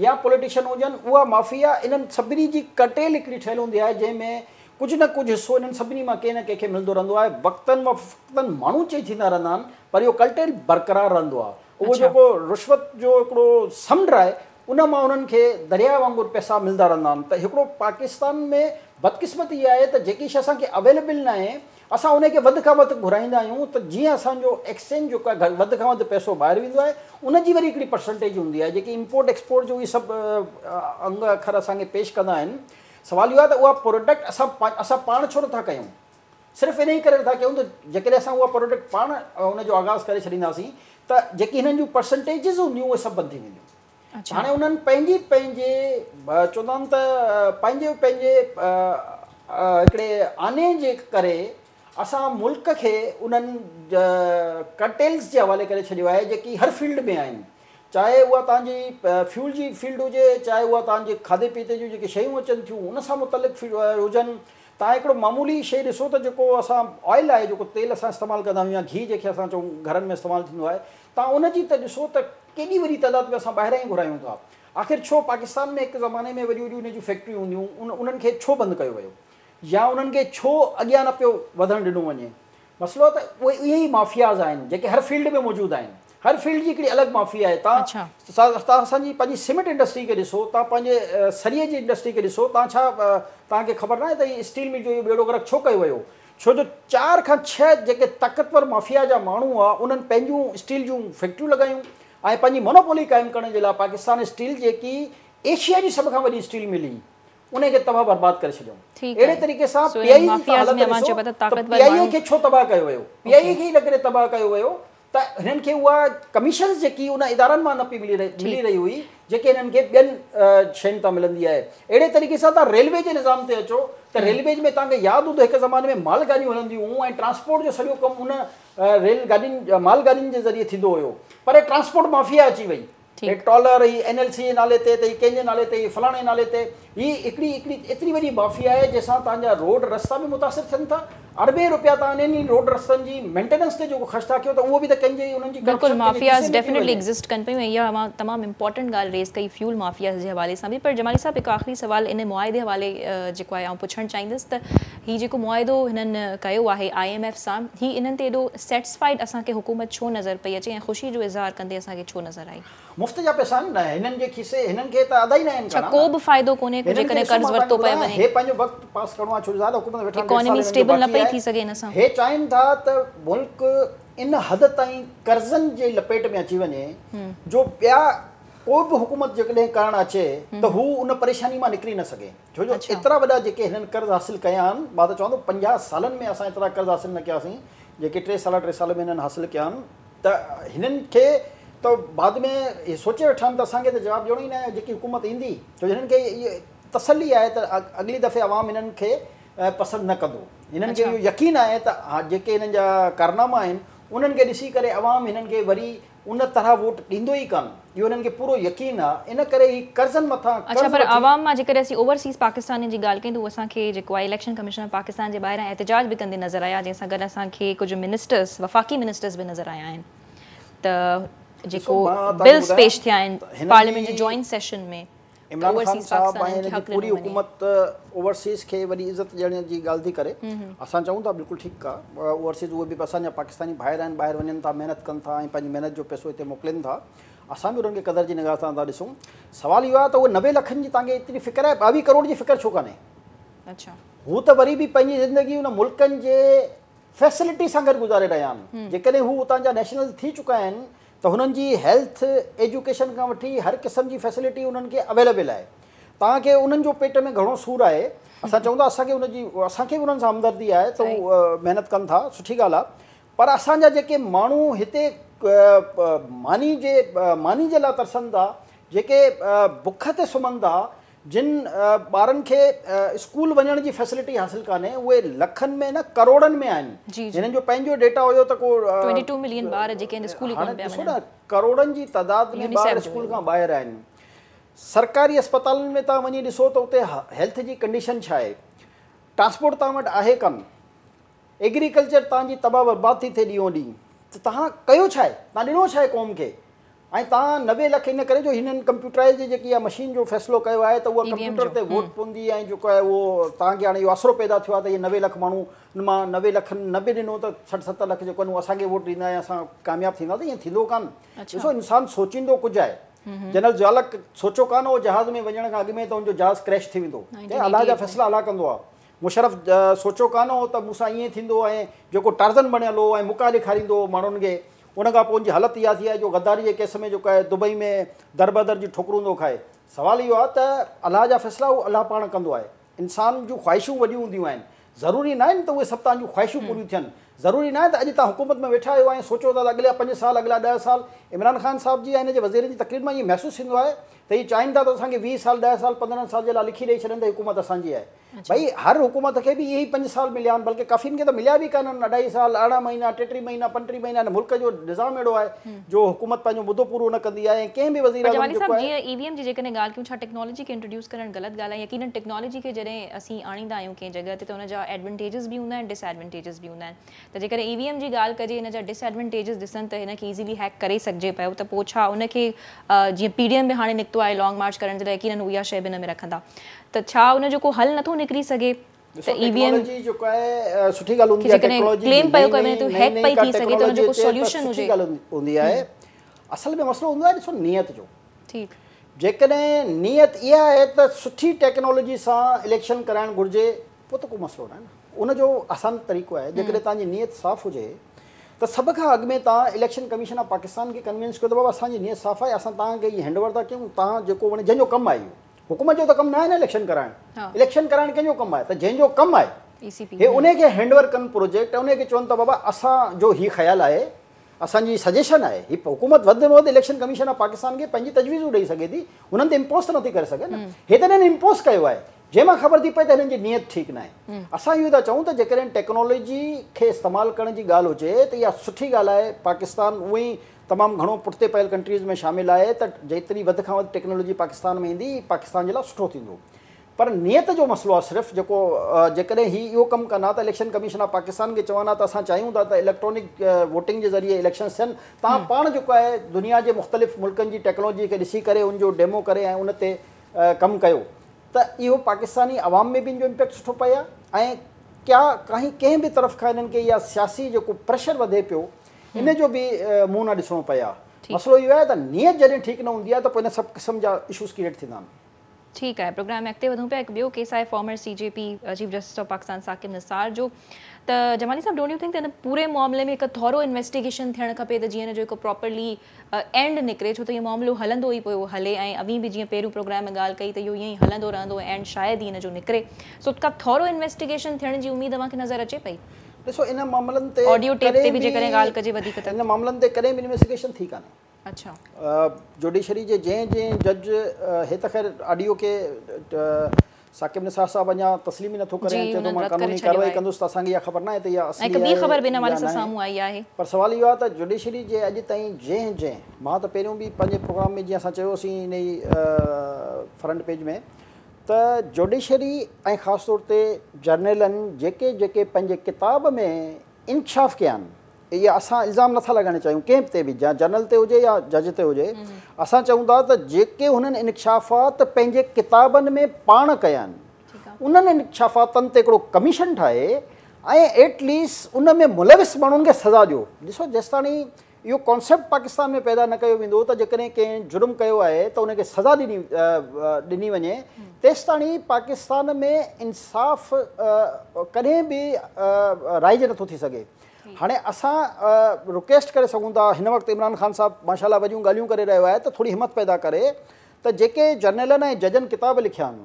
يا پوليٽيشن هجن اها مافيا انهن سڀني جي ڪرٽيل هڪڙي ٺهيل هوندي آهي جنهن ۾ ڪجهه نه ڪجهه حصو انهن سڀني مان ڪنهن نه ڪنهن کي ملندو رهندو آهي وقتن فوقتن ماڻهو چينج ٿيندا رهندا آهن پر اهو ڪرٽيل برقرار رهندو آهي اهو جيڪو رشوت جو هڪڙو سمنڊ آهي ان مان انهن کي درياء وانگر پئسا ملندا رهندا آهن ته هڪڙو پاڪستان ۾ بدقسمتي اها آهي ته جيڪي شيء اسان کي اويليبل ناهي اسان ان کي وڌ کان وڌ گهرائيندا آهيون ته جيئن اسان جو ايڪسچينج جيڪو آهي وڌ کان وڌ پئسو ٻاهر ويندو آهي ان جي وري هڪڙي پرسنٽيج هوندي آهي جيڪي امپورٽ ايڪسپورٽ جو اهي سڀ انگ اکر اسان کي پيش ڪندا آهن سوال اهو آهي ته اها پروڊڪٽ اسان اسان پاڻ ڇو نٿا ڪيون صرف انهي ڪري نٿا ڪيون ته جيڪڏهن اسان اها پروڊڪٽ پاڻ ان جو آغاز ڪري ڇڏينداسين ته جيڪي هنن جون پرسنٽيجز هونديون اهي سڀ بند ٿي وينديون. هاڻي انهن پنهنجي پنهنجي چوندا آهن ته پنهنجي پنهنجي هڪڙي آني جي ڪري اسان ملڪ کي انهن ڪرٽيلز جي حوالي ڪري ڇڏيو آهي جيڪي هر فيلڊ ۾ آهن چاهي اها توهان جي فيول جي فيلڊ هجي چاهي اها توهان جي کاڌي پيتي جون جيڪي شيون اچن ٿيون ان سان متعلق هجن توهان هڪڙو معمولي شيء ڏسو ته جيڪو اسان آئل آهي جيڪو تيل اسان استعمال ڪندا آهيون يا گهي جنهن کي اسان چئون گهرن ۾ استعمال ٿيندو آهي توهان ان جي ته ڏسو ته ڪيڏي وڏي تعداد ۾ اسان ٻاهران ئي گهرايون ٿا آخر ڇو پاڪستان ۾ هڪ زماني ۾ وڏيون وڏيون ان جون فيڪٽريون هونديون انهن کي ڇو بند ڪيو ويو يا انهن کي ڇو اڳيان نه پيو وڌڻ ڏنو وڃي مسئلو ته اهي اهي ئي مافياز آهن جيڪي هر فيلڊ ۾ موجود آهن هر فيلڊ جي هڪڙي الڳ مافيا آهي تان تان اسان جي پنهنجي سيمينٽ انڊسٽري کي ڏسو تان پنهنجي سريي جي انڊسٽري کي ڏسو تان ڇا تان کي خبر ناهي ته هي اسٽيل مل جو اهو ٻيڙو غرق ڇو ڪيو ويو ڇو جو چار کان ڇهه جيڪي طاقتور مافيا جا ماڻهو هئا انهن پنهنجون اسٽيل جون فيڪٽريون لڳايون ۽ پنهنجي مونوپولي قائم ڪرڻ جي لاء پاڪستان اسٽيل جيڪي ايشيا جي سڀ کان وڏي اسٽيل مل هئي انهي کي تباهه برباد ڪري ڇڏيائون. اهڙي طريقي سان پي آء اي جي توهان حالت ڏسو ته پي آء اي کي ڇو تباهه ڪيو ويو؟ پي آء اي کي ان ڪري تباهه ڪيو ويو ته هنن کي اها ڪميشنز جيڪي ان ادارن مان نه پئي ملي رهي هئي جيڪي هنن کي ٻين شين تان ملندي آهي. اهڙي طريقي سان توهان ريلوي جي نظام تي اچو ته ريلوي ۾ توهان کي ياد هوندو هڪ زماني ۾ مال گاڏيون هلنديون هيون ۽ ٽرانسپورٽ جو سڄو ڪم ان ريل گاڏين مال گاڏين جي ذريعي ٿيندو هيو پر ٽرانسپورٽ مافيا اچي وئي. هي ٽرالر، هي اين ايل سي جي نالي تي ته هي ڪنهن جي نالي تي، هي فلاڻي نالي تي، هي هڪڙي هڪڙي ايتري وڏي مافيا آهي جنهن سان توهان جا روڊ رستا به متاثر ٿين ٿا، اربين رپيا توهان انهن ئي روڊ رستن جي مينٽيننس تي جيڪو خرچ ٿا ڪيو ته اهو به ته ڪنهن جي انهن جي
بلڪل
ڪرپشن ڪنهن جي
مافياز
کيسي ۾ پيو
ڊيفينيٽلي
وڃي.
ايگزسٽ ڪن پيون ۽ اها اوهان تمام امپورٽنٽ ڳالهه ريز ڪئي فيول مافياز جي حوالي سان به پر جمالي صاحب هڪ آخري سوال ان معاهدي حوالي جيڪو آهي آئون پڇڻ چاهيندس ته هي جيڪو معاهدو هنن ڪيو آهي I M F سان هي انهن تي ايڏو سيٽسفائيڊ اسان کي حڪومت ڇو نظر پئي اچي ۽ خوشي جو اظهار ڪندي اسان کي ڇو نظر آئي؟
مفت جا پئسا آهن نه هنن جي کيسي هنن کي ته ادا ئي ناهن
ڇا
ڪرڻا
ڪو
نه.
به فائدو ڪونهي
هنن کي
جيڪڏهن
ڏسو
قرض
مان توهان
ورتو
کي
پيو
ٻڌايان
وڃي.
هي پنهنجو وقت پاس ڪرڻو آهي ڇو جو ظاهر حڪومت ويٺا آهن ڏيڍ سال
اڪانومي
هنن جو
اسٽيبل نه
باقي
پئي
آهي
ٿي سگهي ان سان.
هي چاهين ٿا ته ملڪ ان حد تائين قرضن جي لپيٽ ۾ اچي وڃي جو ٻيا ڪو به حڪومت جيڪڏهن ڪرڻ اچي ته هو ان پريشاني مان نڪري نه سگهي ڇو جو ايترا وڏا جيڪي هنن قرض حاصل ڪيا آهن مان ته چوان ٿو 50 سالن ۾ اسان ايترا قرض حاصل نه ڪياسين جيڪي ٽي ساڍا ٽي سال ۾ هنن حاصل ڪيا آهن ته هنن کي ته بعد ۾ هي سوچي ويٺا آهن ته اسان کي ته جواب ڏيڻو ئي ناهي جيڪي حڪومت ايندي ڇو جو هنن کي تسلي آهي ته اڳلي دفعي عوام هنن کي پسند نه ڪندو هنن کي اهو يقين آهي ته جيڪي هنن جا ڪارناما آهن انهن کي ڏسي ڪري عوام هنن کي وري ان طرح ووٽ ڏيندو ئي ڪانه اهو هنن کي پورو يقين آ ان ڪري هي قرضن مٿان
اڇا
قرض
پر
وٺي.
عوام مان جيڪڏهن اسين اوورسيز پاڪستانين جي ڳالهه ڪيون ته هو اسان کي جيڪو آهي اليڪشن ڪميشن آف پاڪستان جي ٻاهران احتجاج به ڪندي نظر آيا جنهن سان گڏ اسان کي ڪجهه منسٽرز وفاقي منسٽرز به نظر آيا آهن ته
ڏسو
جيڪو
مان توهان کي
بلز
ٻڌايان
پيش ٿيا آهن
ته هنن
پارليامينٽ جي
جي
جوائنٽ سيشن ۾ ته
عمران خان
اوورسيز
صاحب ۽
پاڪستانين
هن
کي
جي
حق
پوري
ڏنو وڃي.
حڪومت اوورسيز کي وڏي عزت ڏيڻ جي ڳالهه ٿي ڪري اسان چئون ٿا بلڪل ٺيڪ آ اوورسيز اهي به اسان جا پاڪستاني ڀائر آهن ٻاهر وڃن ٿا محنت ڪن ٿا ۽ پنهنجي محنت جو پئسو هتي موڪلين ٿا اسان به انهن کي قدر جي نگاهه سان ٿا ڏسون. سوال اهو آهي ته اهي 90 لکن جي توهان کي ايتري فڪر آهي، 22 ڪروڙ جي فڪر ڇو ڪانهي؟
اڇا.
هو ته وري به پنهنجي زندگي ان ملڪن جي فيسلٽي سان گڏ گذاري رهيا آهن. جيڪڏهن هو اتان جا نيشنل ٿي چڪا آهن ته هنن جي هيلٿ، ايجوڪيشن کان وٺي هر قسم جي فيسلٽي انهن کي اويليبل آهي. توهان کي انهن جو پيٽ ۾ گهڻو سور آهي. اسان چئون ٿا اسان کي ان جي اسان کي به انهن سان همدردي آهي ته هو محنت ڪن ٿا، سٺي ڳالهه آهي. پر اسان جا جيڪي ماڻهو هتي ماني جي ماني جي لاء ترسن ٿا، جيڪي بک تي سمهن ٿا، جن ٻارن کي اسڪول وڃڻ جي فيسلٽي حاصل ڪانهي، اهي لکن ۾ نه ڪروڙن ۾ آهن. هنن جو پنهنجو ڊيٽا هيو ته ڪو
22 ملين ٻار جيڪي آهن اسڪول ئي ڪونه پيا وڃن.
ڏسو نه ڪروڙن جي تعداد ۾ ٻار اسڪول کان ٻاهر آهن. سرڪاري اسپتالن ۾ توهان وڃي ڏسو ته اتي هيلٿ جي ڪنڊيشن ڇا آهي. ٽرانسپورٽ توهان وٽ آهي ڪانه. ايگريڪلچر توهان جي تباهه برباد ٿي ٿئي ڏينهون ڏينهن ته توهان ڪيو ڇا آهي؟ توهان ڏنو ڇا آهي قوم کي؟ ۽ توهان 90 لک ان ڪري جو هنن ڪمپيوٽرائز جي جيڪي اها مشين جو فيصلو ڪيو آهي ته اها ڪمپيوٽر تي ووٽ پوندي ۽ جيڪو آهي اهو توهان کي هاڻي اهو آسرو پيدا ٿيو آهي ته اهي 90 لک ماڻهو ان مان 90 لکن نه به ڏنو ته 60 70 لک جيڪو آهن اهو اسان کي ووٽ ڏيندا ۽ اسان ڪامياب ٿينداسين. ائين ٿيندو ڪانه. ڏسو انسان سوچيندو ڪجهه آهي. جنرل ضياء الحق سوچيو ڪانه هو جهاز ۾ وڃڻ کان اڳ ۾ ته ان جو جهاز ڪريش ٿي ويندو. الله جا فيصلا الله ڪندو آهي. مشرف سوچيو ڪانه هو ته مون سان ائين ٿيندو ۽ جيڪو ٽارزن بڻيل هو ۽ مڪا ڏيکاريندو هو ماڻهن کي ان کان پوء ان جي حالت اها ٿي آهي جو غداري جي ڪيس ۾ جيڪو آهي دبئي ۾ دربدر جون ٺوڪرون ٿو کائي. سوال اهو آهي ته الله جا فيصلا هو الله پاڻ ڪندو آهي. انسان جون خواهشون وڏيون هونديون آهن. ضروري ناهن ته اهي سڀ توهان جون خواهشون پوريون ٿين. ضروري ناهي ته اڄ توهان حڪومت ۾ ويٺا آهيو ۽ سوچو ٿا ته اڳلا پنج سال اڳلا 10 سال عمران خان صاحب جي ۽ هن جي وزيرن جي تقرير مان ائين محسوس ٿيندو آهي ته هي چاهين ٿا ته اسان کي 20 سال 10 سال 15 سال جي لاء لکي ڏئي ڇڏين ته حڪومت اسان جي آهي. ڀئي هر حڪومت کي به اهي ئي پنج سال مليا آهن بلڪه ڪافين کي ته مليا به ڪانهن اڍائي سال 18 مهينا 33 مهينا 35 مهينا هن ملڪ جو نظام اهڙو آهي جو حڪومت پنهنجو مدو پورو نه ڪندي آهي ۽ ڪنهن به وزير
پر
اعظم
جمالي
جيڪو
صاحب
آهي.
جيئن اي وي ايم جي جيڪڏهن ڳالهه ڪيون ڇا ٽيڪنالاجي کي انٽروڊيوس ڪرڻ غلط ڳالهه آهي يقينن ٽيڪنالاجي کي جڏهن اسين آڻيندا آهيون ڪنهن جڳهه تي ته ان جا ايڊوانٽيجز به هوندا آهن ڊس ايڊوانٽيجز به هوندا آهن ته جيڪڏهن اي وي ايم جي ڳالهه ڪجي ان جا ڊس ايڊوانٽيجز ڏسن ته هن کي ايزيلي هيڪ ڪري سگهجي پيو ته پوء ڇا ان کي جيئن پي ڊي ايم به هاڻي نڪتو آهي لانگ مارچ ڪرڻ جي لاء يقينن هو اها شيء به ان ۾ رکندا ته ڇا ان جو ڪو حل نٿو نڪري سگهي
ڏسو
ته اي وي ايم
ٽيڪنالاجي جيڪو آهي سٺي ڳالهه
کي
هوندي آهي
جيڪڏهن
ٽيڪنالاجي
ڪليم
نئين
پيو ڪيو وڃي
نئين
ته
نئين
هيڪ
نئين
پئي
ڪا
ٿي سگهي ته ان
ٽيڪنالاجي
جو ڪو
اچي ته
سوليوشن
سٺي
هجي.
ڳالهه هوندي آهي اصل ۾ مسئلو هوندو آهي ڏسو نيت جو.
ٺيڪ.
جيڪڏهن نيت اها آهي ته سٺي ٽيڪنالاجي سان اليڪشن ڪرائڻ گهرجي پوء ته ڪو مسئلو ناهي نه ان جو آسان طريقو آهي جيڪڏهن توهان جي نيت صاف هجي ته سڀ کان اڳ ۾ توهان اليڪشن ڪميشن آف پاڪستان کي ڪنوينس ڪيو ته بابا اسان جي نيت صاف آهي اسان توهان کي هي هينڊ اوور ٿا ڪيون توهان جيڪو وڻي جنهن جو ڪم آهي اهو حڪومت جو ته ڪم ناهي نه اليڪشن ڪرائڻ اليڪشن ڪرائڻ ڪنهن جو ڪم آهي ته جنهن جو ڪم آهي هي انهي کي هينڊ اوور ڪن پروجيڪٽ انهي کي چون ته بابا اسان جو هي خيال آهي اسان جي سجيشن آهي هي حڪومت وڌ ۾ وڌ اليڪشن ڪميشن آف پاڪستان کي پنهنجي تجويزون ڏئي سگهي ٿي انهن تي امپوز ته نٿي ڪري سگهي نه هي ته انهن امپوز ڪيو آهي جنهن مان خبر ٿي پئي ته هنن جي نيت ٺيڪ ناهي. اسان اهو ٿا چئون ته جيڪڏهن ٽيڪنالاجي کي استعمال ڪرڻ جي ڳالهه هجي ته اها سٺي ڳالهه آهي، پاڪستان اونئن ئي تمام گهڻو پٺتي پيل ڪنٽريز ۾ شامل آهي ته جيتري وڌ کان وڌ ٽيڪنالاجي پاڪستان ۾ ايندي پاڪستان جي لاء سٺو ٿيندو پر نيت جو مسئلو آهي صرف جيڪو جيڪڏهن هي اهو ڪم ڪن ها ته اليڪشن ڪميشن آف پاڪستان کي چون ها ته اسان چاهيون ٿا ته اليڪٽرانڪ ووٽنگ جي ذريعي اليڪشنز ٿين توهان پاڻ جيڪو آهي دنيا جي مختلف ملڪن جي ٽيڪنالاجي کي ڏسي ڪري ان جو ڊيمو ڪري ۽ ان تي ڪم ڪيو ته اهو پاڪستاني عوام ۾ به ان جو امپيڪٽ سٺو پئي ها ۽ ڪيا ڪاهين ڪنهن به طرف کان انهن کي اها سياسي جيڪو پريشر وڌي پيو ان جو به منهن نه ڏسڻو پئي ها. مسئلو اهو آهي ته نيت جڏهن ٺيڪ نه هوندي آهي ته پوء ان سڀ قسم جا اشوز ڪريئيٽ ٿيندا آهن.
ٺيڪ آهي پروگرام ۾ اڳتي وڌون پيا هڪ ٻيو ڪيس آهي former C J P chief justice of Pakistan Saqib Nisar جو ته جمالي صاحب don't you think ته ان پوري معاملي ۾ هڪ ٿورو انويسٽيگيشن ٿيڻ کپي ته جيئن ان جو هڪ پراپرلي اينڊ نڪري ڇو ته اهو معاملو هلندو ئي پيو هلي ۽ اوهين به جيئن پهريون پروگرام ۾ ڳالهه ڪئي ته اهو ائين ئي هلندو رهندو ۽ اينڊ شايد ئي ان جو نڪري سو ڪا ٿورو انويسٽيگيشن ٿيڻ جي اميد اوهان کي نظر اچي پئي؟
ڏسو ان معاملن تي
آڊيو ٽيپ تي به جيڪڏهن ڳالهه ڪجي وڌيڪ ته.
ان معاملن تي ڪڏهن به انويسٽيگيشن ٿي ڪانهي.
اڇا.
جوڊيشري جي جنهن جنهن جج هي ته خير آڊيو کي ثاقب نثار صاحب اڃا تسليم ئي نٿو ڪري ۽ چئي ٿو مان قانوني ڪارروائي ڪندس ته اسان کي اها خبر ناهي ته اها اصلي آهي يا ناهي پر سوال اهو آهي ته جوڊيشري جي اڄ تائين جنهن جنهن مان ته پهريون به پنهنجي پروگرام ۾ جيئن اسان چيوسين ان ئي فرنٽ پيج ۾ ته جوڊيشري ۽ خاص طور تي جرنيلن جيڪي جيڪي پنهنجي ڪتاب ۾ انڪشاف ڪيا آهن اهي اسان الزام نٿا لڳائڻ چاهيون ڪنهن به تي به يا جنرل تي هجي يا جج تي هجي اسان چئون ٿا ته جيڪي هنن انڪشافات پنهنجي ڪتابن ۾ پاڻ ڪيا آهن انهن انڪشافاتن تي هڪڙو ڪميشن ٺاهي ۽ ايٽ ليسٽ ان ۾ ملوث ماڻهن کي سزا ڏيو. ڏسو جيستاڻي اهو ڪانسيپٽ پاڪستان ۾ پيدا نه ڪيو ويندو ته جيڪڏهن ڪنهن جرم ڪيو آهي ته ان کي سزا ڏني ڏني وڃي تيستاڻي پاڪستان ۾ انصاف ڪڏهن به رائج نٿو ٿي سگهي. هاڻي اسان رڪويسٽ ڪري سگهون ٿا هن وقت عمران خان صاحب ماشاء الله وڏيون ڳالهيون ڪري رهيو آهي ته ٿوري همت پيدا ڪري ته جيڪي جرنيلن ۽ ججن ڪتاب لکيا آهن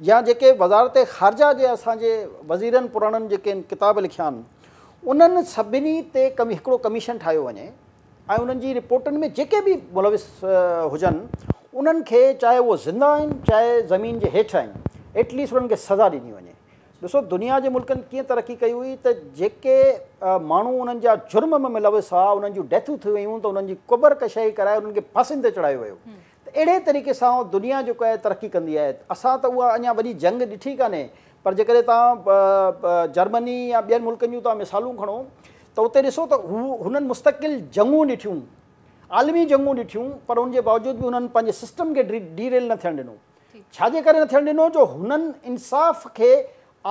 يا جيڪي وزارت خارجه جي اسان جي وزيرن پراڻن جيڪي ڪتاب لکيا آهن انهن سڀني تي هڪڙو ڪميشن ٺاهيو وڃي ۽ انهن جي رپورٽن ۾ جيڪي به ملوث هجن انهن کي چاهي اهو زنده آهن چاهي زمين جي هيٺ آهن ايٽ ليسٽ انهن کي سزا ڏني وڃي. ڏسو دنيا جي ملڪن ڪيئن ترقي ڪئي هئي ته جيڪي ماڻهو انهن جا جرم ۾ ملوث هئا انهن جون ڊيٿون ٿي ويون ته انهن جي قبر ڪشائي ڪرائي انهن کي ڦاسين تي چڙهايو ويو ته اهڙي طريقي سان دنيا جيڪو آهي ترقي ڪندي آهي اسان ته اها اڃا وڏي جنگ ڏٺي ڪانهي پر جيڪڏهن توهان جرمني يا ٻين ملڪن جون توهان مثالون کڻو ته اتي ڏسو ته هو هنن مستقل جنگون ڏٺيون عالمي جنگون ڏٺيون پر ان جي باوجود به هنن پنهنجي سسٽم کي ڊي ريل نه ٿيڻ ڏنو ڇا جي ڪري نه ٿيڻ ڏنو جو هنن انصاف کي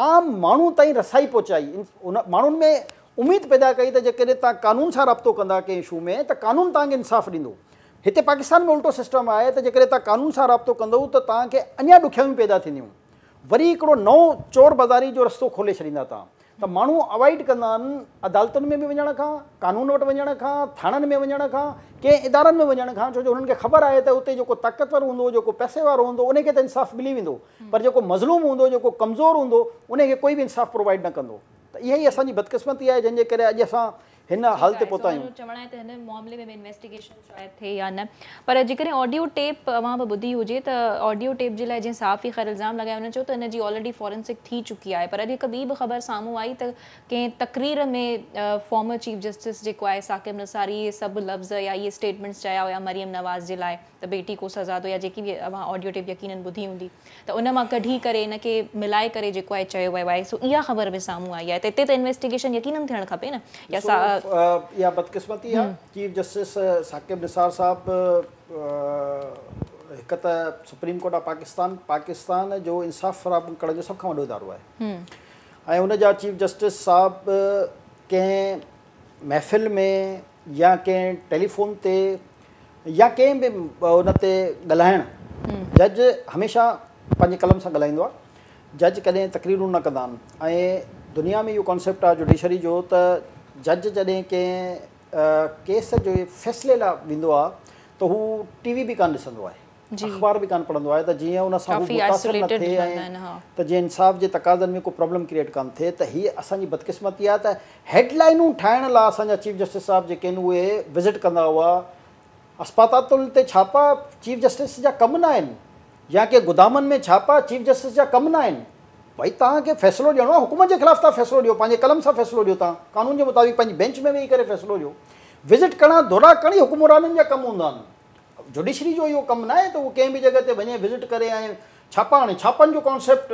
عام ماڻهو تائين رسائي پهچائي، ان ماڻهن ۾ اميد پيدا ڪئي ته جيڪڏهن توهان قانون سان رابطو ڪندا ڪنهن اشو ۾ ته قانون توهان کي انصاف ڏيندو. هتي پاڪستان ۾ الٽو سسٽم آهي ته جيڪڏهن توهان قانون سان رابطو ڪندؤ ته توهان کي اڃا ڏکيائيون پيدا ٿينديون. وري هڪڙو نئون چور بازاري جو رستو کولي ڇڏيندا توهان ته ماڻهو اوائڊ ڪندا آهن عدالتن ۾ به وڃڻ کان، قانون وٽ وڃڻ کان، ٿاڻن ۾ وڃڻ کان، ڪنهن ادارن ۾ وڃڻ کان ڇو جو هنن کي خبر آهي ته اتي جيڪو طاقتور هوندو، جيڪو پئسي وارو هوندو انهي کي ته انصاف ملي ويندو پر جيڪو مظلوم هوندو، جيڪو ڪمزور هوندو انهي کي ڪوئي به انصاف پرووائيڊ نه ڪندو ته اها ئي اسان جي بدقسمتي آهي جنهن جي ڪري اڄ اسان هن حال تي پهتا آهيون.
چوڻ آهي ته هن معاملي ۾ به انويسٽيگيشن شايد ٿئي يا نه پر جيڪڏهن آڊيو ٽيپ اوهان به ٻڌي هجي ته آڊيو ٽيپ جي لاء جنهن صحافي خير الزام لڳايو هن چيو ته ان جي آلريڊي فورنسڪ ٿي چڪي آهي پر اڄ هڪ ٻي به خبر سامهون آئي ته ڪنهن تقرير ۾ فارمر چيف جسٽس جيڪو آهي ثاقب نثار اهي سڀ لفظ يا اهي اسٽيٽمينٽس چيا هيا مريم نواز جي لاء ته بيٽي ڪو سزا دو يا جيڪي به اوهان آڊيو ٽيپ يقينن ٻڌي هوندي ته ان مان ڪڍي ڪري ان کي ملائي ڪري جيڪو آهي چيو ويو آهي سو اها خبر به سامهون آئي آهي ته اتي ته انويسٽيگيشن يقينن ٿيڻ کپي نه يا
ڏسو اها بدقسمتي آهي چيف جسٽس ثاقب نثار صاحب هڪ ته supreme court of Pakistan Pakistan جو انصاف فراهم ڪرڻ جو سڀ کان وڏو ادارو آهي ۽ ان جا چيف جسٽس صاحب ڪنهن محفل ۾ يا ڪنهن ٽيليفون تي يا ڪنهن به ان تي ڳالهائڻ جج هميشه پنهنجي قلم سان ڳالهائيندو آهي جج ڪڏهن تقريرون نه ڪندا آهن ۽ دنيا ۾ اهو ڪانسيپٽ آهي جوڊيشري جو ته جج جڏهن ڪنهن ڪيس جي فيصلي لاء ويندو آهي ته هو ٽي وي به ڪانه ڏسندو آهي اخبار به ڪانه پڙهندو آهي ته جيئن ان سان هو متاثر نه ٿئي ۽ ته جيئن انصاف جي تقاضن ۾ ڪو پرابلم ڪريئيٽ ڪانه ٿئي ته هيء اسان جي بدقسمتي آهي ته هيڊ لائنون ٺاهڻ لاء اسان جا چيف جسٽس صاحب جيڪي آهن اهي وزٽ ڪندا هئا اسپتالن تي ڇاپا چيف جسٽس جا ڪم نه آهن يا ڪي گدامن ۾ ڇاپا چيف جسٽس جا ڪم نه آهن ڀئي توهان کي فيصلو ڏيڻو آهي حڪومت جي خلاف توهان فيصلو ڏيو پنهنجي قلم سان فيصلو ڏيو توهان قانون جي مطابق پنهنجي بينچ ۾ ويهي ڪري فيصلو ڏيو وزٽ ڪرڻا دورا ڪرڻ ئي حڪمرانن جا ڪم هوندا آهن جوڊيشري جو اهو ڪم ناهي ته هو ڪنهن به جڳهه تي وڃي وزٽ ڪري ۽ ڇاپا هڻي. ڇاپن جو ڪانسيپٽ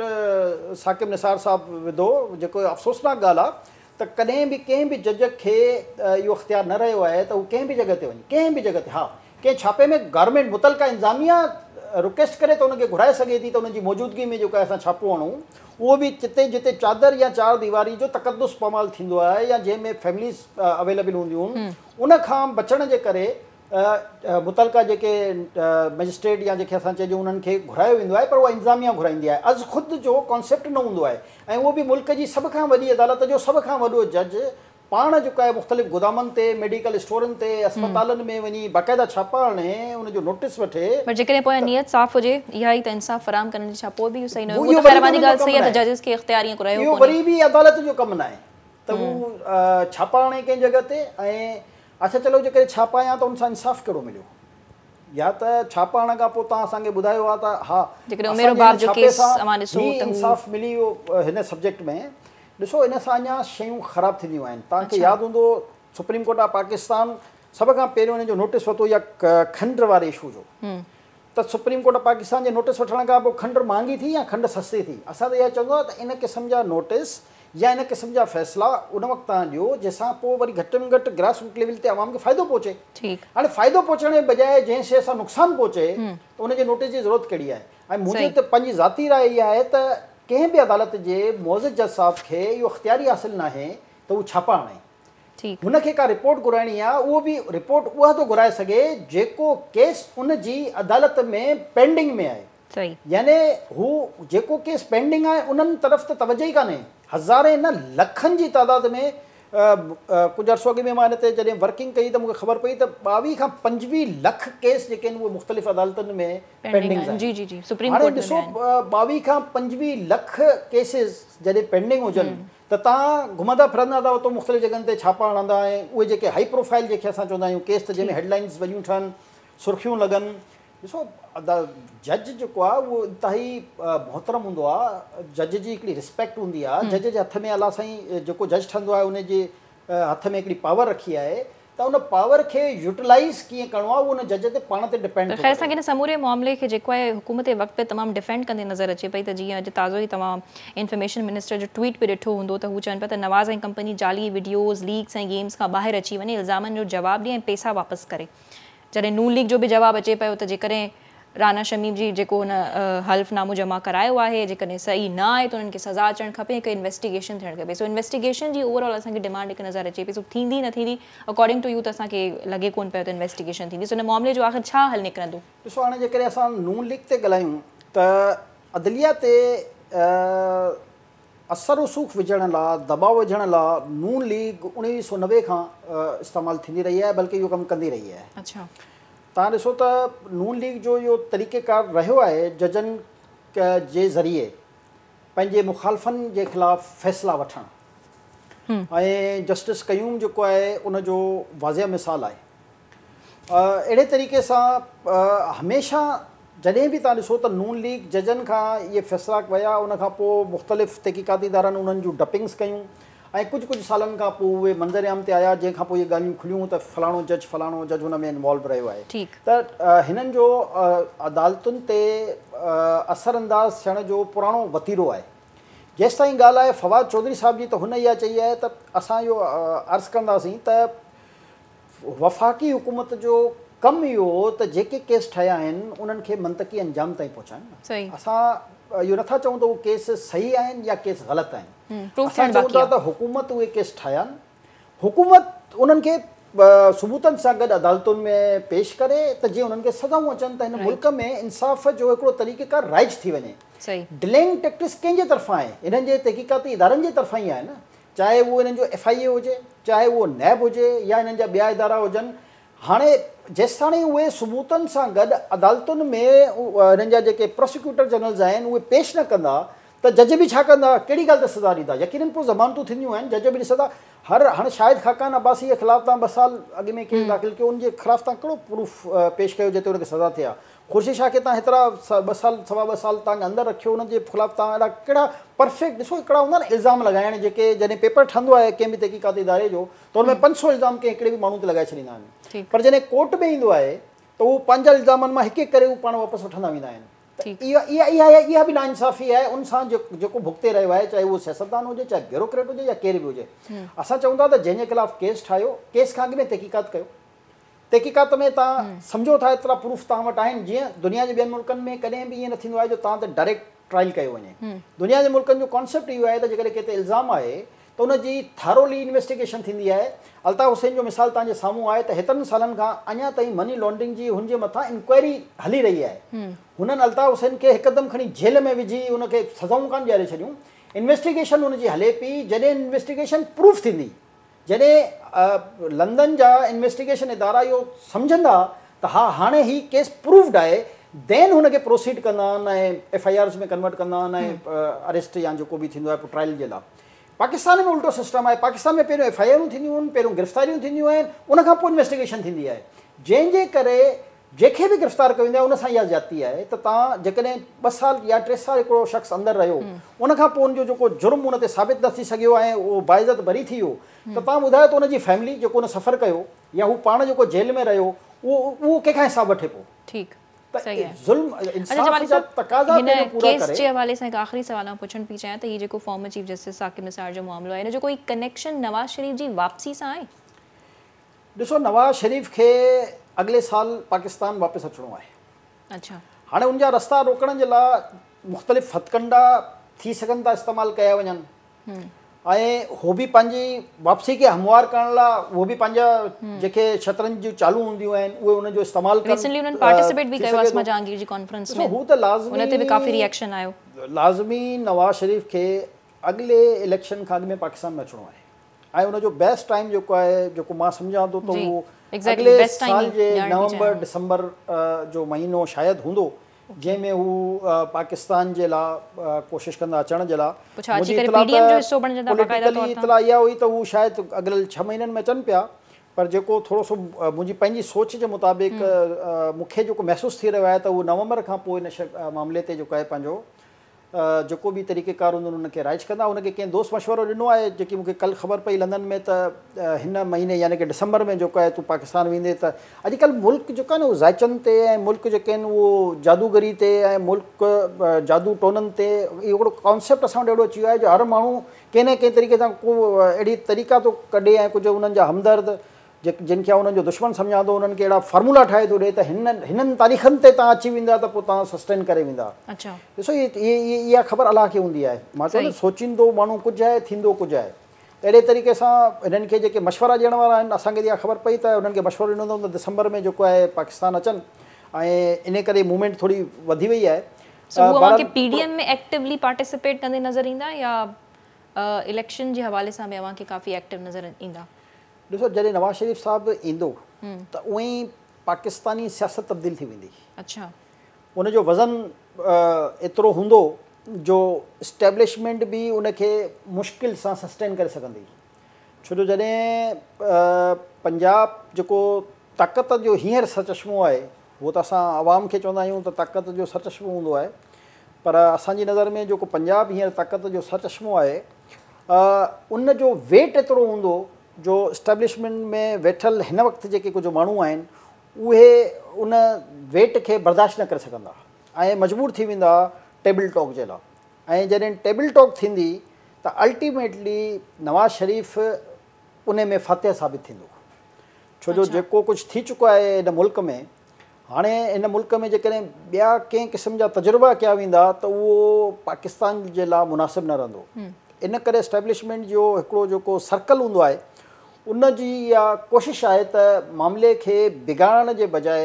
ثاقب نثار صاحب وڌو جيڪو افسوسناڪ ڳالهه آهي ته ڪڏهن به ڪنهن به جج کي اهو اختيار نه رهيو آهي ته هو ڪنهن به جڳهه تي وڃي ڪنهن به جڳهه تي ها ڪنهن ڇاپي ۾ گورنمينٽ متعلقه انتظاميا رڪويسٽ ڪري ته ان کي گهرائي سگهي ٿي ته ان جي موجودگي ۾ جيڪو آهي اسان ڇاپو هڻون اهو به جتي جتي چادر يا چار ديواري جو تقدس پامال ٿيندو آهي يا جنهن ۾ فيمليز اويليبل هونديون آهن ان کان بچڻ جي ڪري متعلقه جيڪي مئجسٽريٽ يا جيڪي اسان چئجون انهن کي گهرايو ويندو آهي پر اها انتظاميا گهرائيندي آهي از خود جو ڪانسيپٽ نه هوندو آهي ۽ اهو به ملڪ جي سڀ کان وڏي عدالت جو سڀ کان وڏو جج پاڻ جيڪو آهي مختلف گودامن تي ميڊيڪل اسٽورن تي اسپتالن ۾ وڃي باقاعده ڇاپا هڻي ان جو نوٽيس وٺي
پر جيڪڏهن پويان نيت صاف هجي اها ئي ته انصاف فراهم ڪرڻ جي ڇا پوء به اهو صحيح نه هو اهو ته خير اوهان جي ڳالهه صحيح آهي ته ججز کي اختيار ائين رهيو
ڪونهي اهو وري به عدالت جو ڪم ناهي ته هو ڇاپا هڻي ڪنهن جڳهه تي ۽ اڇا چلو جيڪڏهن ڇاپا هنيا ته ان سان انصاف ڪهڙو مليو؟ يا ته ڇاپا هڻڻ کان پوء توهان اسان کي ٻڌايو ها ته ها
جيڪڏهن عمير
اسان
باب
جي
جو
هن ڇاپي
ڪيس
سان
اوهان ڏسو
هي
ته هو
انصاف ملي ويو هن سبجيڪٽ ۾ ڏسو ان سان اڃا شيون خراب ٿينديون آهن توهان کي
اڇا
ياد هوندو سپريم ڪورٽ آف پاڪستان سڀ کان پهريون ان جو نوٽيس ورتو يا کنڊ واري اشو جو ته سپريم ڪورٽ آف پاڪستان جي نوٽيس وٺڻ کان پوء کنڊ مهانگي ٿي يا کنڊ سستي ٿي؟ اسان ته اها چوندو آهيان ته ان قسم جا نوٽيس يا ان قسم جا فيصلا ان وقت توهان ڏيو جنهن سان پوء وري گهٽ ۾ گهٽ گراس روٽ ليول تي عوام کي فائدو پهچي. هاڻي فائدو پهچڻ جي بجاء جنهن شيء سان نقصان پهچي ته ان جي نوٽيس جي ضرورت ڪهڙي آهي؟ ۽ منهنجي ته پنهنجي ذاتي راء اها آهي ته ڪنهن به عدالت جي معزز جج صاحب کي اهو اختيار ئي حاصل ناهي ته هو ڇاپا هڻي. هن کي ڪا رپورٽ گهرائڻي آهي اهو به رپورٽ اها ٿو گهرائي سگهي جيڪو ڪيس ان جي عدالت ۾ پينڊنگ ۾ آهي. يعني هو جيڪو ڪيس پينڊنگ آهي انهن طرف ته توجه ئي ڪانهي. هزارين نه لکن جي تعداد ۾ ڪجهه عرصو اڳ ۾ مان ان تي جڏهن ورڪنگ ڪئي ته مون کي خبر پئي ته 22 کان 25 لک ڪيس جيڪي آهن اهي مختلف عدالتن ۾ پينڊنگ آهن. هاڻي ڏسو 22 کان 25 لک ڪيسز جڏهن پينڊنگ هجن ته توهان گهمندا ڦرندا ٿا اتو مختلف جڳهن تي ڇاپا هڻندا ۽ اهي جيڪي هائي پروفائيل جنهن کي اسان چوندا آهيون ڪيس ته جنهن ۾ هيڊلائنز وڏيون ٺهن سرخيون لڳن ڏسو ادا جج جيڪو آهي اهو انتهائي محترم هوندو آهي جج جي هڪڙي ريسپيڪٽ هوندي آهي جج جي هٿ ۾ الله سائين جيڪو جج ٺهندو آهي ان جي هٿ ۾ هڪڙي پاور رکي آهي ته ان پاور کي يوٽيلائيز ڪيئن ڪرڻو آهي اهو ان جج تي پاڻ تي ڊپينڊ ٿو
خير اسان کي ان سموري معاملي کي جيڪو آهي حڪومت وقت به تمام ڊفينڊ ڪندي نظر اچي پئي ته جيئن اڄ تازو ئي توهان انفارميشن منسٽر جو ٽوئيٽ به ڏٺو هوندو ته هو چون پيا ته نواز ۽ ڪمپني جعلي وڊيوز، ليڪس ۽ گيمز کان ٻاهر اچي وڃي الزامن جو جواب ڏي ۽ پيسا واپس ڪري. جڏهن نون ليگ جو به جواب اچي پيو ته جيڪڏهن رانا شميم جي جيڪو هن حلف نامو جمع ڪرايو آهي جيڪڏهن صحيح نه آهي ته انهن کي سزا اچڻ کپي هڪ انويسٽيگيشن ٿيڻ کپي سو انويسٽيگيشن جي اوور آل اسان کي ڊمانڊ هڪ نظر اچي پئي سو ٿيندي نه ٿيندي اڪارڊنگ ٽو يو ته اسان کي لڳي ڪونه پيو ته انويسٽيگيشن ٿيندي سو ان معاملي جو آخر ڇا حل نڪرندو؟
ڏسو هاڻي جيڪڏهن اسان نون ليگ تي ڳالهايون ته عدليه تي اثر رسوخ وجهڻ لا دٻاء وجهڻ لا نون ليگ 1990 کان استعمال ٿيندي رهي آهي بلڪه اهو ڪم ڪندي رهي آهي. توهان ڏسو ته نون ليگ جو اهو طريقيڪار رهيو آهي ججن جي ذريعي پنهنجي مخالفن جي خلاف فيصلا وٺڻ ۽ جسٽس قيوم جيڪو آهي ان جو واضح مثال آهي. اهڙي طريقي سان هميشه جڏهن به توهان ڏسو ته نون ليگ ججن کان اهي فيصلا ويا ان کان پوء مختلف تحقيقاتي ادارن انهن جون ڊپنگس ڪيون ۽ ڪجهه ڪجهه سالن کان پوء اهي منظر عام تي آيا جنهن کان پوء اهي ڳالهيون کليون ته فلاڻو جج فلاڻو جج ان ۾ انوالو رهيو آهي ته هنن جو عدالتن تي اثر انداز ٿيڻ جو پراڻو وتيرو آهي جيستائين ڳالهه آهي فواد چوڌري صاحب جي ته هن اها چئي آهي ته اسان اهو عرض ڪنداسين ته وفاقي حڪومت جو ڪم اهو هو ته جيڪي ڪيس ٺهيا آهن انهن کي منطقي انجام تائين پهچائن نه. اسان اهو نٿا چئون ته اهي ڪيس صحيح آهن يا ڪيس غلط آهن. اسان چئون ٿا ته حڪومت اهي ڪيس ٺاهيا آهن، حڪومت انهن کي ثبوتن سان گڏ عدالتن ۾ پيش ڪري ته جيئن انهن کي سزائون اچن ته هن ملڪ ۾ انصاف جو هڪڙو طريقيڪار رائج ٿي وڃي. ڊلينگ ٽيڪٽڪس ڪنهن جي طرفان آهي؟ انهن جي تحقيقاتي ادارن جي طرفان ئي آهي نه. چاهي اهو انهن جو ايف I اي هجي، چاهي اهو نيب هجي يا انهن جا ٻيا ادارا هجن، هاڻي جيستاڻي اهي ثبوتن سان گڏ عدالتن ۾ انهن جا جيڪي پراسيڪيوٽر جنرلز آهن اهي پيش نه ڪندا ته جج به ڇا ڪندا، ڪهڙي ڳالهه تي سزا ڏيندا، يقينن پوء ضمانتون ٿينديون آهن، جج به ڏسندا هر هاڻي شاهد خاقان عباسي جي خلاف توهان ٻه سال اڳ ۾ ڪيس داخل ڪيو ان جي خلاف توهان ڪهڙو پروف پيش ڪيو جنهن تي ان کي سزا ٿئي ها، خورشيد شاهه کي توهان هيترا ٻه سال سوا ٻه سال توهان اندر رکيو ان جي خلاف توهان اهڙا ڪهڙا پرفيڪٽ ڏسو هڪڙا هوندا آهن الزام لڳائڻ جيڪي جڏهن پيپر ٺهندو آهي ڪنهن به تحقيقاتي اداري جو ته ان ۾ 500 الزام ڪنهن هڪڙي به ماڻهو تي لڳائي ڇڏيندا آهن پر جڏهن ڪورٽ ۾ ايندو آهي ته اهو پنهنجا الزامن مان هڪ هڪ ڪري هو پاڻ واپس وٺندا ويندا آهن ته اها اها اها اها به ناانصافي آهي ان سان جيڪو ڀڳتي رهيو آهي چاهي اهو سياستدان هجي چاهي بيوروڪريٽ هجي يا ڪير به هجي اسان چئون ٿا ته جنهن جي خلاف ڪيس ٺاهيو ڪيس کان اڳ ۾ تحقيقات ڪيو تحقيقات ۾ توهان سمجهو ٿا ايترا پروف توهان وٽ آهن جيئن دنيا جي ٻين ملڪن ۾ ڪڏهن به ائين نه ٿيندو آهي جو توهان تي ڊائريڪٽ ٽرائل ڪيو وڃي دنيا جي ملڪن جو ڪانسيپٽ اهو آهي ته جيڪڏهن ڪنهن تي الزام آهي ته ان جي ٿارولي انويسٽيگيشن ٿيندي آهي الطاف حسين جو مثال توهان جي سامهون آهي ته هيترن سالن کان اڃا تائين مني لانڊرنگ جي هن جي مٿان انڪوائري هلي رهي آهي هنن الطاف حسين کي هڪدم کڻي جيل ۾ وجهي ان کي سزائون ڪانه ڏياري ڇڏيون انويسٽيگيشن ان جي هلي پئي جڏهن انويسٽيگيشن پروف ٿيندي جڏهن لندن جا انويسٽيگيشن ادارا اهو سمجهندا ته ها هاڻي هي ڪيس پروفڊ آهي دين هن کي پروسيڊ ڪندا آهن ۽ ايف I آرز ۾ ڪنورٽ ڪندا آهن ۽ اريسٽ يا جيڪو به ٿيندو آهي پوء ٽرائل جي لاء پاڪستان ۾ الٽو سسٽم آهي پاڪستان ۾ پهريون ايف I آرون ٿينديون آهن پهريون گرفتاريون ٿينديون آهن ان کان پوء انويسٽيگيشن ٿيندي آهي جنهن جي ڪري جنهن کي به گرفتار ڪيو ويندو آهي ان سان اها زيادتي آهي ته توهان جيڪڏهن ٻه سال يا ٽي سال هڪڙو شخص اندر رهيو ان کان پوء ان جو جيڪو جرم ان تي ثابت نه ٿي سگهيو ۽ اهو باعزت بري ٿي ويو ته توهان ٻڌايو ته ان جي فيملي جيڪو ان سفر ڪيو يا هو پاڻ جيڪو جيل ۾ رهيو اهو اهو ڪنهن کان حساب وٺي پوء.
ٺيڪ
ته
صحيح آهي.
ظلم
اچا
انصاف
جمالي
جا
صاحب
تقاضا
هن
پهريون پورا
ڪيس
ڪري.
جي حوالي سان هڪ آخري سوال آئون پڇڻ پئي چاهيان ته هي جيڪو former chief justice Saqib Nisar جو معاملو آهي ان جو ڪوئي ڪنيڪشن نواز شريف جي واپسي سان آهي؟
ڏسو نواز شريف کي اڳلي سال پاڪستان واپس اچڻو آهي.
اڇا.
هاڻي ان جا رستا روڪڻ جي لاء مختلف هٿڪنڊا ٿي سگهن ٿا استعمال ڪيا وڃن. ۽ هو به پنهنجي واپسي کي هموار ڪرڻ لاء اهو به پنهنجا جيڪي شطرنج جون چالون هونديون آهن اهي ان جو استعمال ڪن.
ريسنٽلي انهن پارٽيسپيٽ به ڪيو عاصمه جهانگير جي ڪانفرنس ۾،
هو ته لازمي
ان تي به ڪافي ريئيڪشن آيو.
لازمي نواز شريف کي اڳلي اليڪشن کان اڳ ۾ پاڪستان ۾ اچڻو آهي ۽ ان جو بيسٽ ٽائيم جيڪو آهي جيڪو مان سمجهان ٿو ته اهو اڳلي سال جي نومبر ڊسمبر جو مهينو شايد هوندو جنهن ۾ هو پاڪستان جي لا ڪوشش ڪندا اچڻ جي لا.
منهنجي اطلاع ته
پوليٽيڪلي اطلاع اها هئي ته هو شايد اڳليل ڇهه مهينن ۾ اچن پيا پر جيڪو ٿورو سو منهنجي پنهنجي سوچ جي مطابق مون کي جيڪو محسوس ٿي رهيو آهي ته هو نومبر کان پوء ان معاملي تي جيڪو آهي پنهنجو جيڪو به طريقه ڪار هوندو ان کي رائج ڪندا. ان کي ڪنهن دوست مشورو ڏنو آهي جيڪي مون کي ڪلهه خبر پئي لندن ۾ ته هن مهيني يعني ڪه ڊسمبر ۾ جيڪو آهي تون پاڪستان ويندي ته اڄڪلهه ملڪ جيڪو آهي نه اهو زائچن تي ۽ ملڪ جيڪي آهن اهو جادوگري تي ۽ ملڪ جادو ٽونن تي اهو هڪڙو ڪانسيپٽ اسان وٽ اهڙو اچي ويو آهي جو هر ماڻهو ڪنهن نه ڪنهن طريقي سان ڪو اهڙي طريقا ٿو ڪڍي ۽ ڪجهه انهن جا همدرد جن کي آئون انهن جو دشمن سمجهان ٿو انهن کي اهڙا فارمولا ٺاهي ٿو ڏئي ته هن هنن تاريخن تي توهان اچي ويندا ته پوء توهان سسٽين ڪري ويندا. ڏسو اها خبر الله کي هوندي آهي. مان چوان ٿو سوچيندو ماڻهو ڪجهه آهي ٿيندو ڪجهه آهي. اهڙي طريقي سان هنن کي جيڪي مشورا ڏيڻ وارا آهن اسان کي اها خبر پئي ته هنن کي مشورو ڏنو اٿئون ته ڊسمبر ۾ جيڪو آهي پاڪستان اچن ۽ انهي ڪري موومينٽ ٿوري وڌي وئي آهي.
سو هو اوهان کي P D M ۾ actually participate ڪندي نظر ايندا يا اليڪشن جي حوالي سان به اوهان کي ڪافي ايڪٽو نظر ايندا؟
ڏسو جڏهن نواز شريف صاحب ايندو ته اونئن ئي پاڪستاني سياست تبديل ٿي ويندي. ان جو وزن ايترو هوندو جو اسٽيبلشمينٽ به ان کي مشڪل سان سسٽين ڪري سگهندي. ڇو جو جڏهن پنجاب جيڪو طاقت جو هينئر سرچشمو آهي، هو ته اسان عوام کي چوندا آهيون ته طاقت جو سرچشمو هوندو آهي پر اسان جي نظر ۾ جيڪو پنجاب هينئر طاقت جو سرچشمو آهي ان جو ويٽ ايترو هوندو جو اسٽيبلشمينٽ ۾ ويٺل هن وقت جيڪي ڪجهه ماڻهو آهن اهي ان ويٽ کي برداشت نه ڪري سگهندا ۽ مجبور ٿي ويندا ٽيبل ٽاڪ جي لاء ۽ جڏهن ٽيبل ٽاڪ ٿيندي ته الٽيميٽلي نواز شريف ان ۾ فاتح ثابت ٿيندو ڇو جو جيڪو ڪجهه ٿي چڪو آهي هن ملڪ ۾ هاڻي هن ملڪ ۾ جيڪڏهن ٻيا ڪنهن قسم جا تجربا ڪيا ويندا ته اهو پاڪستان جي لاء مناسب نه رهندو. ان ڪري اسٽيبلشمينٽ جو هڪڙو جيڪو سرڪل هوندو آهي ان جي اها ڪوشش آهي ته معاملي کي بگاڙڻ جي بجاء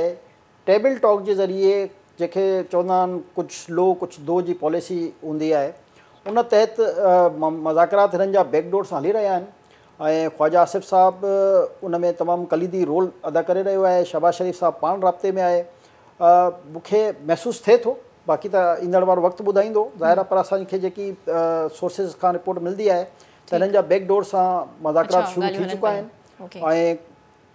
ٽيبل ٽاڪ جي ذريعي جنهن کي چوندا آهن ڪجهه لو ڪجهه دو جي پاليسي هوندي آهي ان تحت مذاڪرات هنن جا بيڪ ڊور سان هلي رهيا آهن ۽ خواجه آصف صاحب ان ۾ تمام ڪليدي رول ادا ڪري رهيو آهي، شهباز شريف صاحب پاڻ رابطي ۾ آهي، مون کي محسوس ٿئي ٿو، باقي ته ايندڙ وارو وقت ٻڌائيندو ظاهر آهي پر اسان کي جيڪي سورسز کان رپورٽ ملندي آهي ته هنن جا بيڪ ڊور سان مذاڪرات شروع ٿي چڪا آهن ۽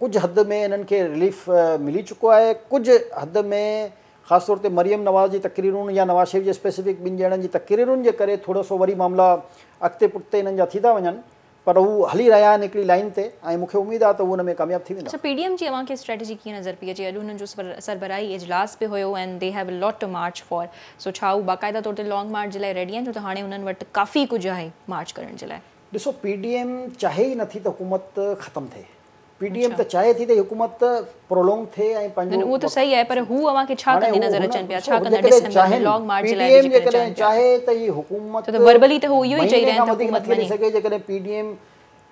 ڪجهه حد ۾ انهن کي رليف ملي چڪو آهي، ڪجهه حد ۾ خاص طور تي مريم نواز جي تقريرن يا نواز شريف جي اسپيسفڪ ٻن ڄڻن جي تقريرن جي ڪري ٿورو سو وري معاملا اڳتي پٺتي انهن جا ٿي ٿا وڃن پر هو هلي رهيا آهن هڪڙي لائين تي ۽ مون کي اميد آهي ته هو ان ۾ ڪامياب ٿي ويندا.
اڇا پي ڊي ايم جي اوهان کي اسٽريٽجي ڪيئن نظر پئي اچي؟ اڄ هنن جو سربراهي اجلاس به هيو and they have a lot to march for so ڇا هو باقاعده طور تي لانگ مارچ جي لاء ريڊي آهن ڇو ته هاڻي هنن وٽ ڪافي ڪجهه آهي مارچ ڪرڻ جي لاء.
ڏسو پي ڊي ايم چاهي ئي نٿي ته حڪومت ختم ٿئي. پي ڊي ايم ته چاهي ٿي ته هي حڪومت پرولونگ ٿئي ۽ پنهنجو
اهو ته صحيح آهي پر هو اوهان کي ڇا ڪندي نظر اچن پيا ڇا ڪندا ڊسمبر ۾ لانگ مارچ جي لاء
پي ڊي ايم جيڪڏهن چاهي ته هي حڪومت
ڇو ته وربلي ته هو اهو ئي چئي رهيا آهن ته حڪومت
وڃي سگهي جيڪڏهن پي ڊي ايم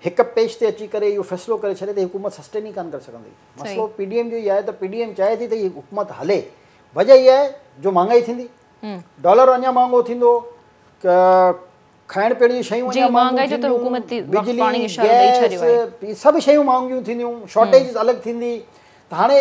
هڪ پيج تي اچي ڪري اهو فيصلو ڪري ڇڏي ته حڪومت سسٽين ئي ڪانه ڪري سگهندي مسئلو پي ڊي ايم جو اهو آهي ته پي ڊي ايم چاهي ٿي ته هي حڪومت هلي وجه اها آهي جو مهانگائي ٿيندي ڊالر اڃا مهانگو ٿيندو کائڻ پيئڻ جون شيون
اڃا مهانگيون ٿينديون،
بجلي، گئس، هي سڀ شيون مهانگيون ٿينديون، شارٽيج الڳ ٿيندي ته هاڻي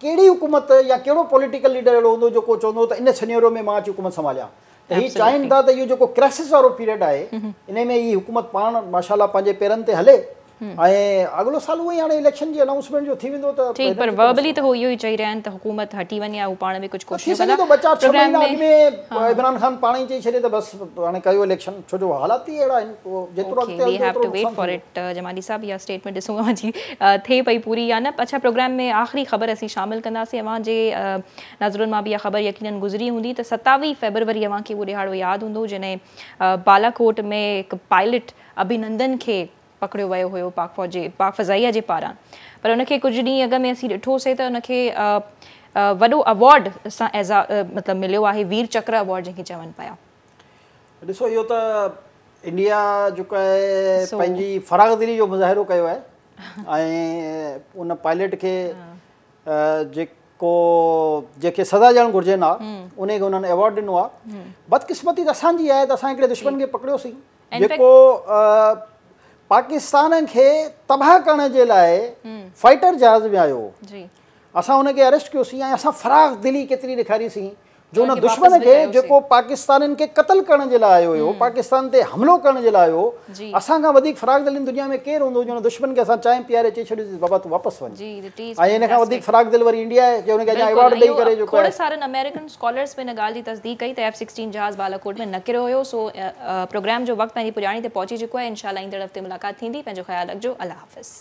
ڪهڙي حڪومت يا ڪهڙو پوليٽيڪل ليڊر اهڙو هوندو جيڪو چوندو ته ان سينيريو ۾ مان اچي حڪومت سنڀاليان ته هي چاهين ٿا ته اهو جيڪو ڪرائسس وارو پيريڊ آهي انهي ۾ هي حڪومت پاڻ ماشاء الله پنهنجي پيرن تي هلي ۽ اڳلو سال اهو ئي هاڻي اليڪشن جي انائونسمينٽ جو ٿي ويندو ته
ٺيڪ پر وربلي ته هو اهو ئي چئي رهيا آهن ته حڪومت هٽي وڃي يا هو پاڻ به ڪجهه
ڪوششون ڪندا. ٿي سگهي ٿو ٻه چار ڇهه مهينا اڳ ۾ عمران خان پاڻ ئي چئي ڇڏي ته بس هاڻي ڪيو اليڪشن ڇو جو حالات ئي اهڙا آهن پوء جيترو اڳتي هلندو اوترو نقصان
ٿيندو. جمالي صاحب اها اسٽيٽمينٽ ڏسون اوهان جي ٿئي پئي پوري يا نه. اڇا پروگرام ۾ آخري خبر اسين شامل ڪنداسين اوهان جي نظرن مان به اها خبر يقينن گذري هوندي ته 27 فيبروري اوهان کي اهو ڏهاڙو ياد هوندو جڏهن بالاڪوٽ ۾ هڪ پائلٽ اڀينندن کي پڪڙيو ويو هيو پاڪ فوج جي پاڪ فضائيه جي پاران پر ان کي ڪجهه ڏينهن اڳ ۾ اسين ڏٺو سي ته ان کي وڏو ايوارڊ سان اعزاز مطلب مليو آهي وير چڪر ايوارڊ جنهن کي چون پيا.
ڏسو اهو ته انڊيا جيڪو آهي پنهنجي فراغ دلي جو مظاهرو ڪيو آهي ۽ ان پائليٽ کي جيڪو جنهن کي سزا ڏيڻ گهرجي ها ان کي انهن ايوارڊ ڏنو آهي. بدقسمتي ته اسان جي آهي ته اسان هڪڙي دشمن کي پڪڙيوسين جيڪو پاڪستان کي تباهه ڪرڻ جي لاء فائٽر جهاز ۾ آيو هو. اسان ان کي اريسٽ ڪيوسين ۽ اسان فراغ دلي ڪيتري ڏيکاريسين جو ان دشمن کي جيڪو پاڪستانين کي قتل ڪرڻ جي لاء آيو هيو، پاڪستان تي حملو ڪرڻ جي لاء آيو هو، اسان کان وڌيڪ فراغ دل هن دنيا ۾ ڪير هوندو جو ان دشمن کي اسان چانهه پياري چئي ڇڏيوسين بابا تون واپس وڃ ۽ ان کان وڌيڪ فراغ دل وري انڊيا آهي جو ان کي اڃا ايوارڊ ڏئي ڪري جيڪو
کوڙ سارن آمريڪن اسڪالرس به ان ڳالهه جي تصديق ڪئي ته ايف سڪسٽين جهاز بالاڪوٽ ۾ نه ڪريو هيو سو پروگرام جو وقت پنهنجي پڄاڻي تي پهچي چڪو آهي انشاء الله ايندڙ هفتي ملاقات ٿيندي پنهنجو خيال رکجو الله حافظ.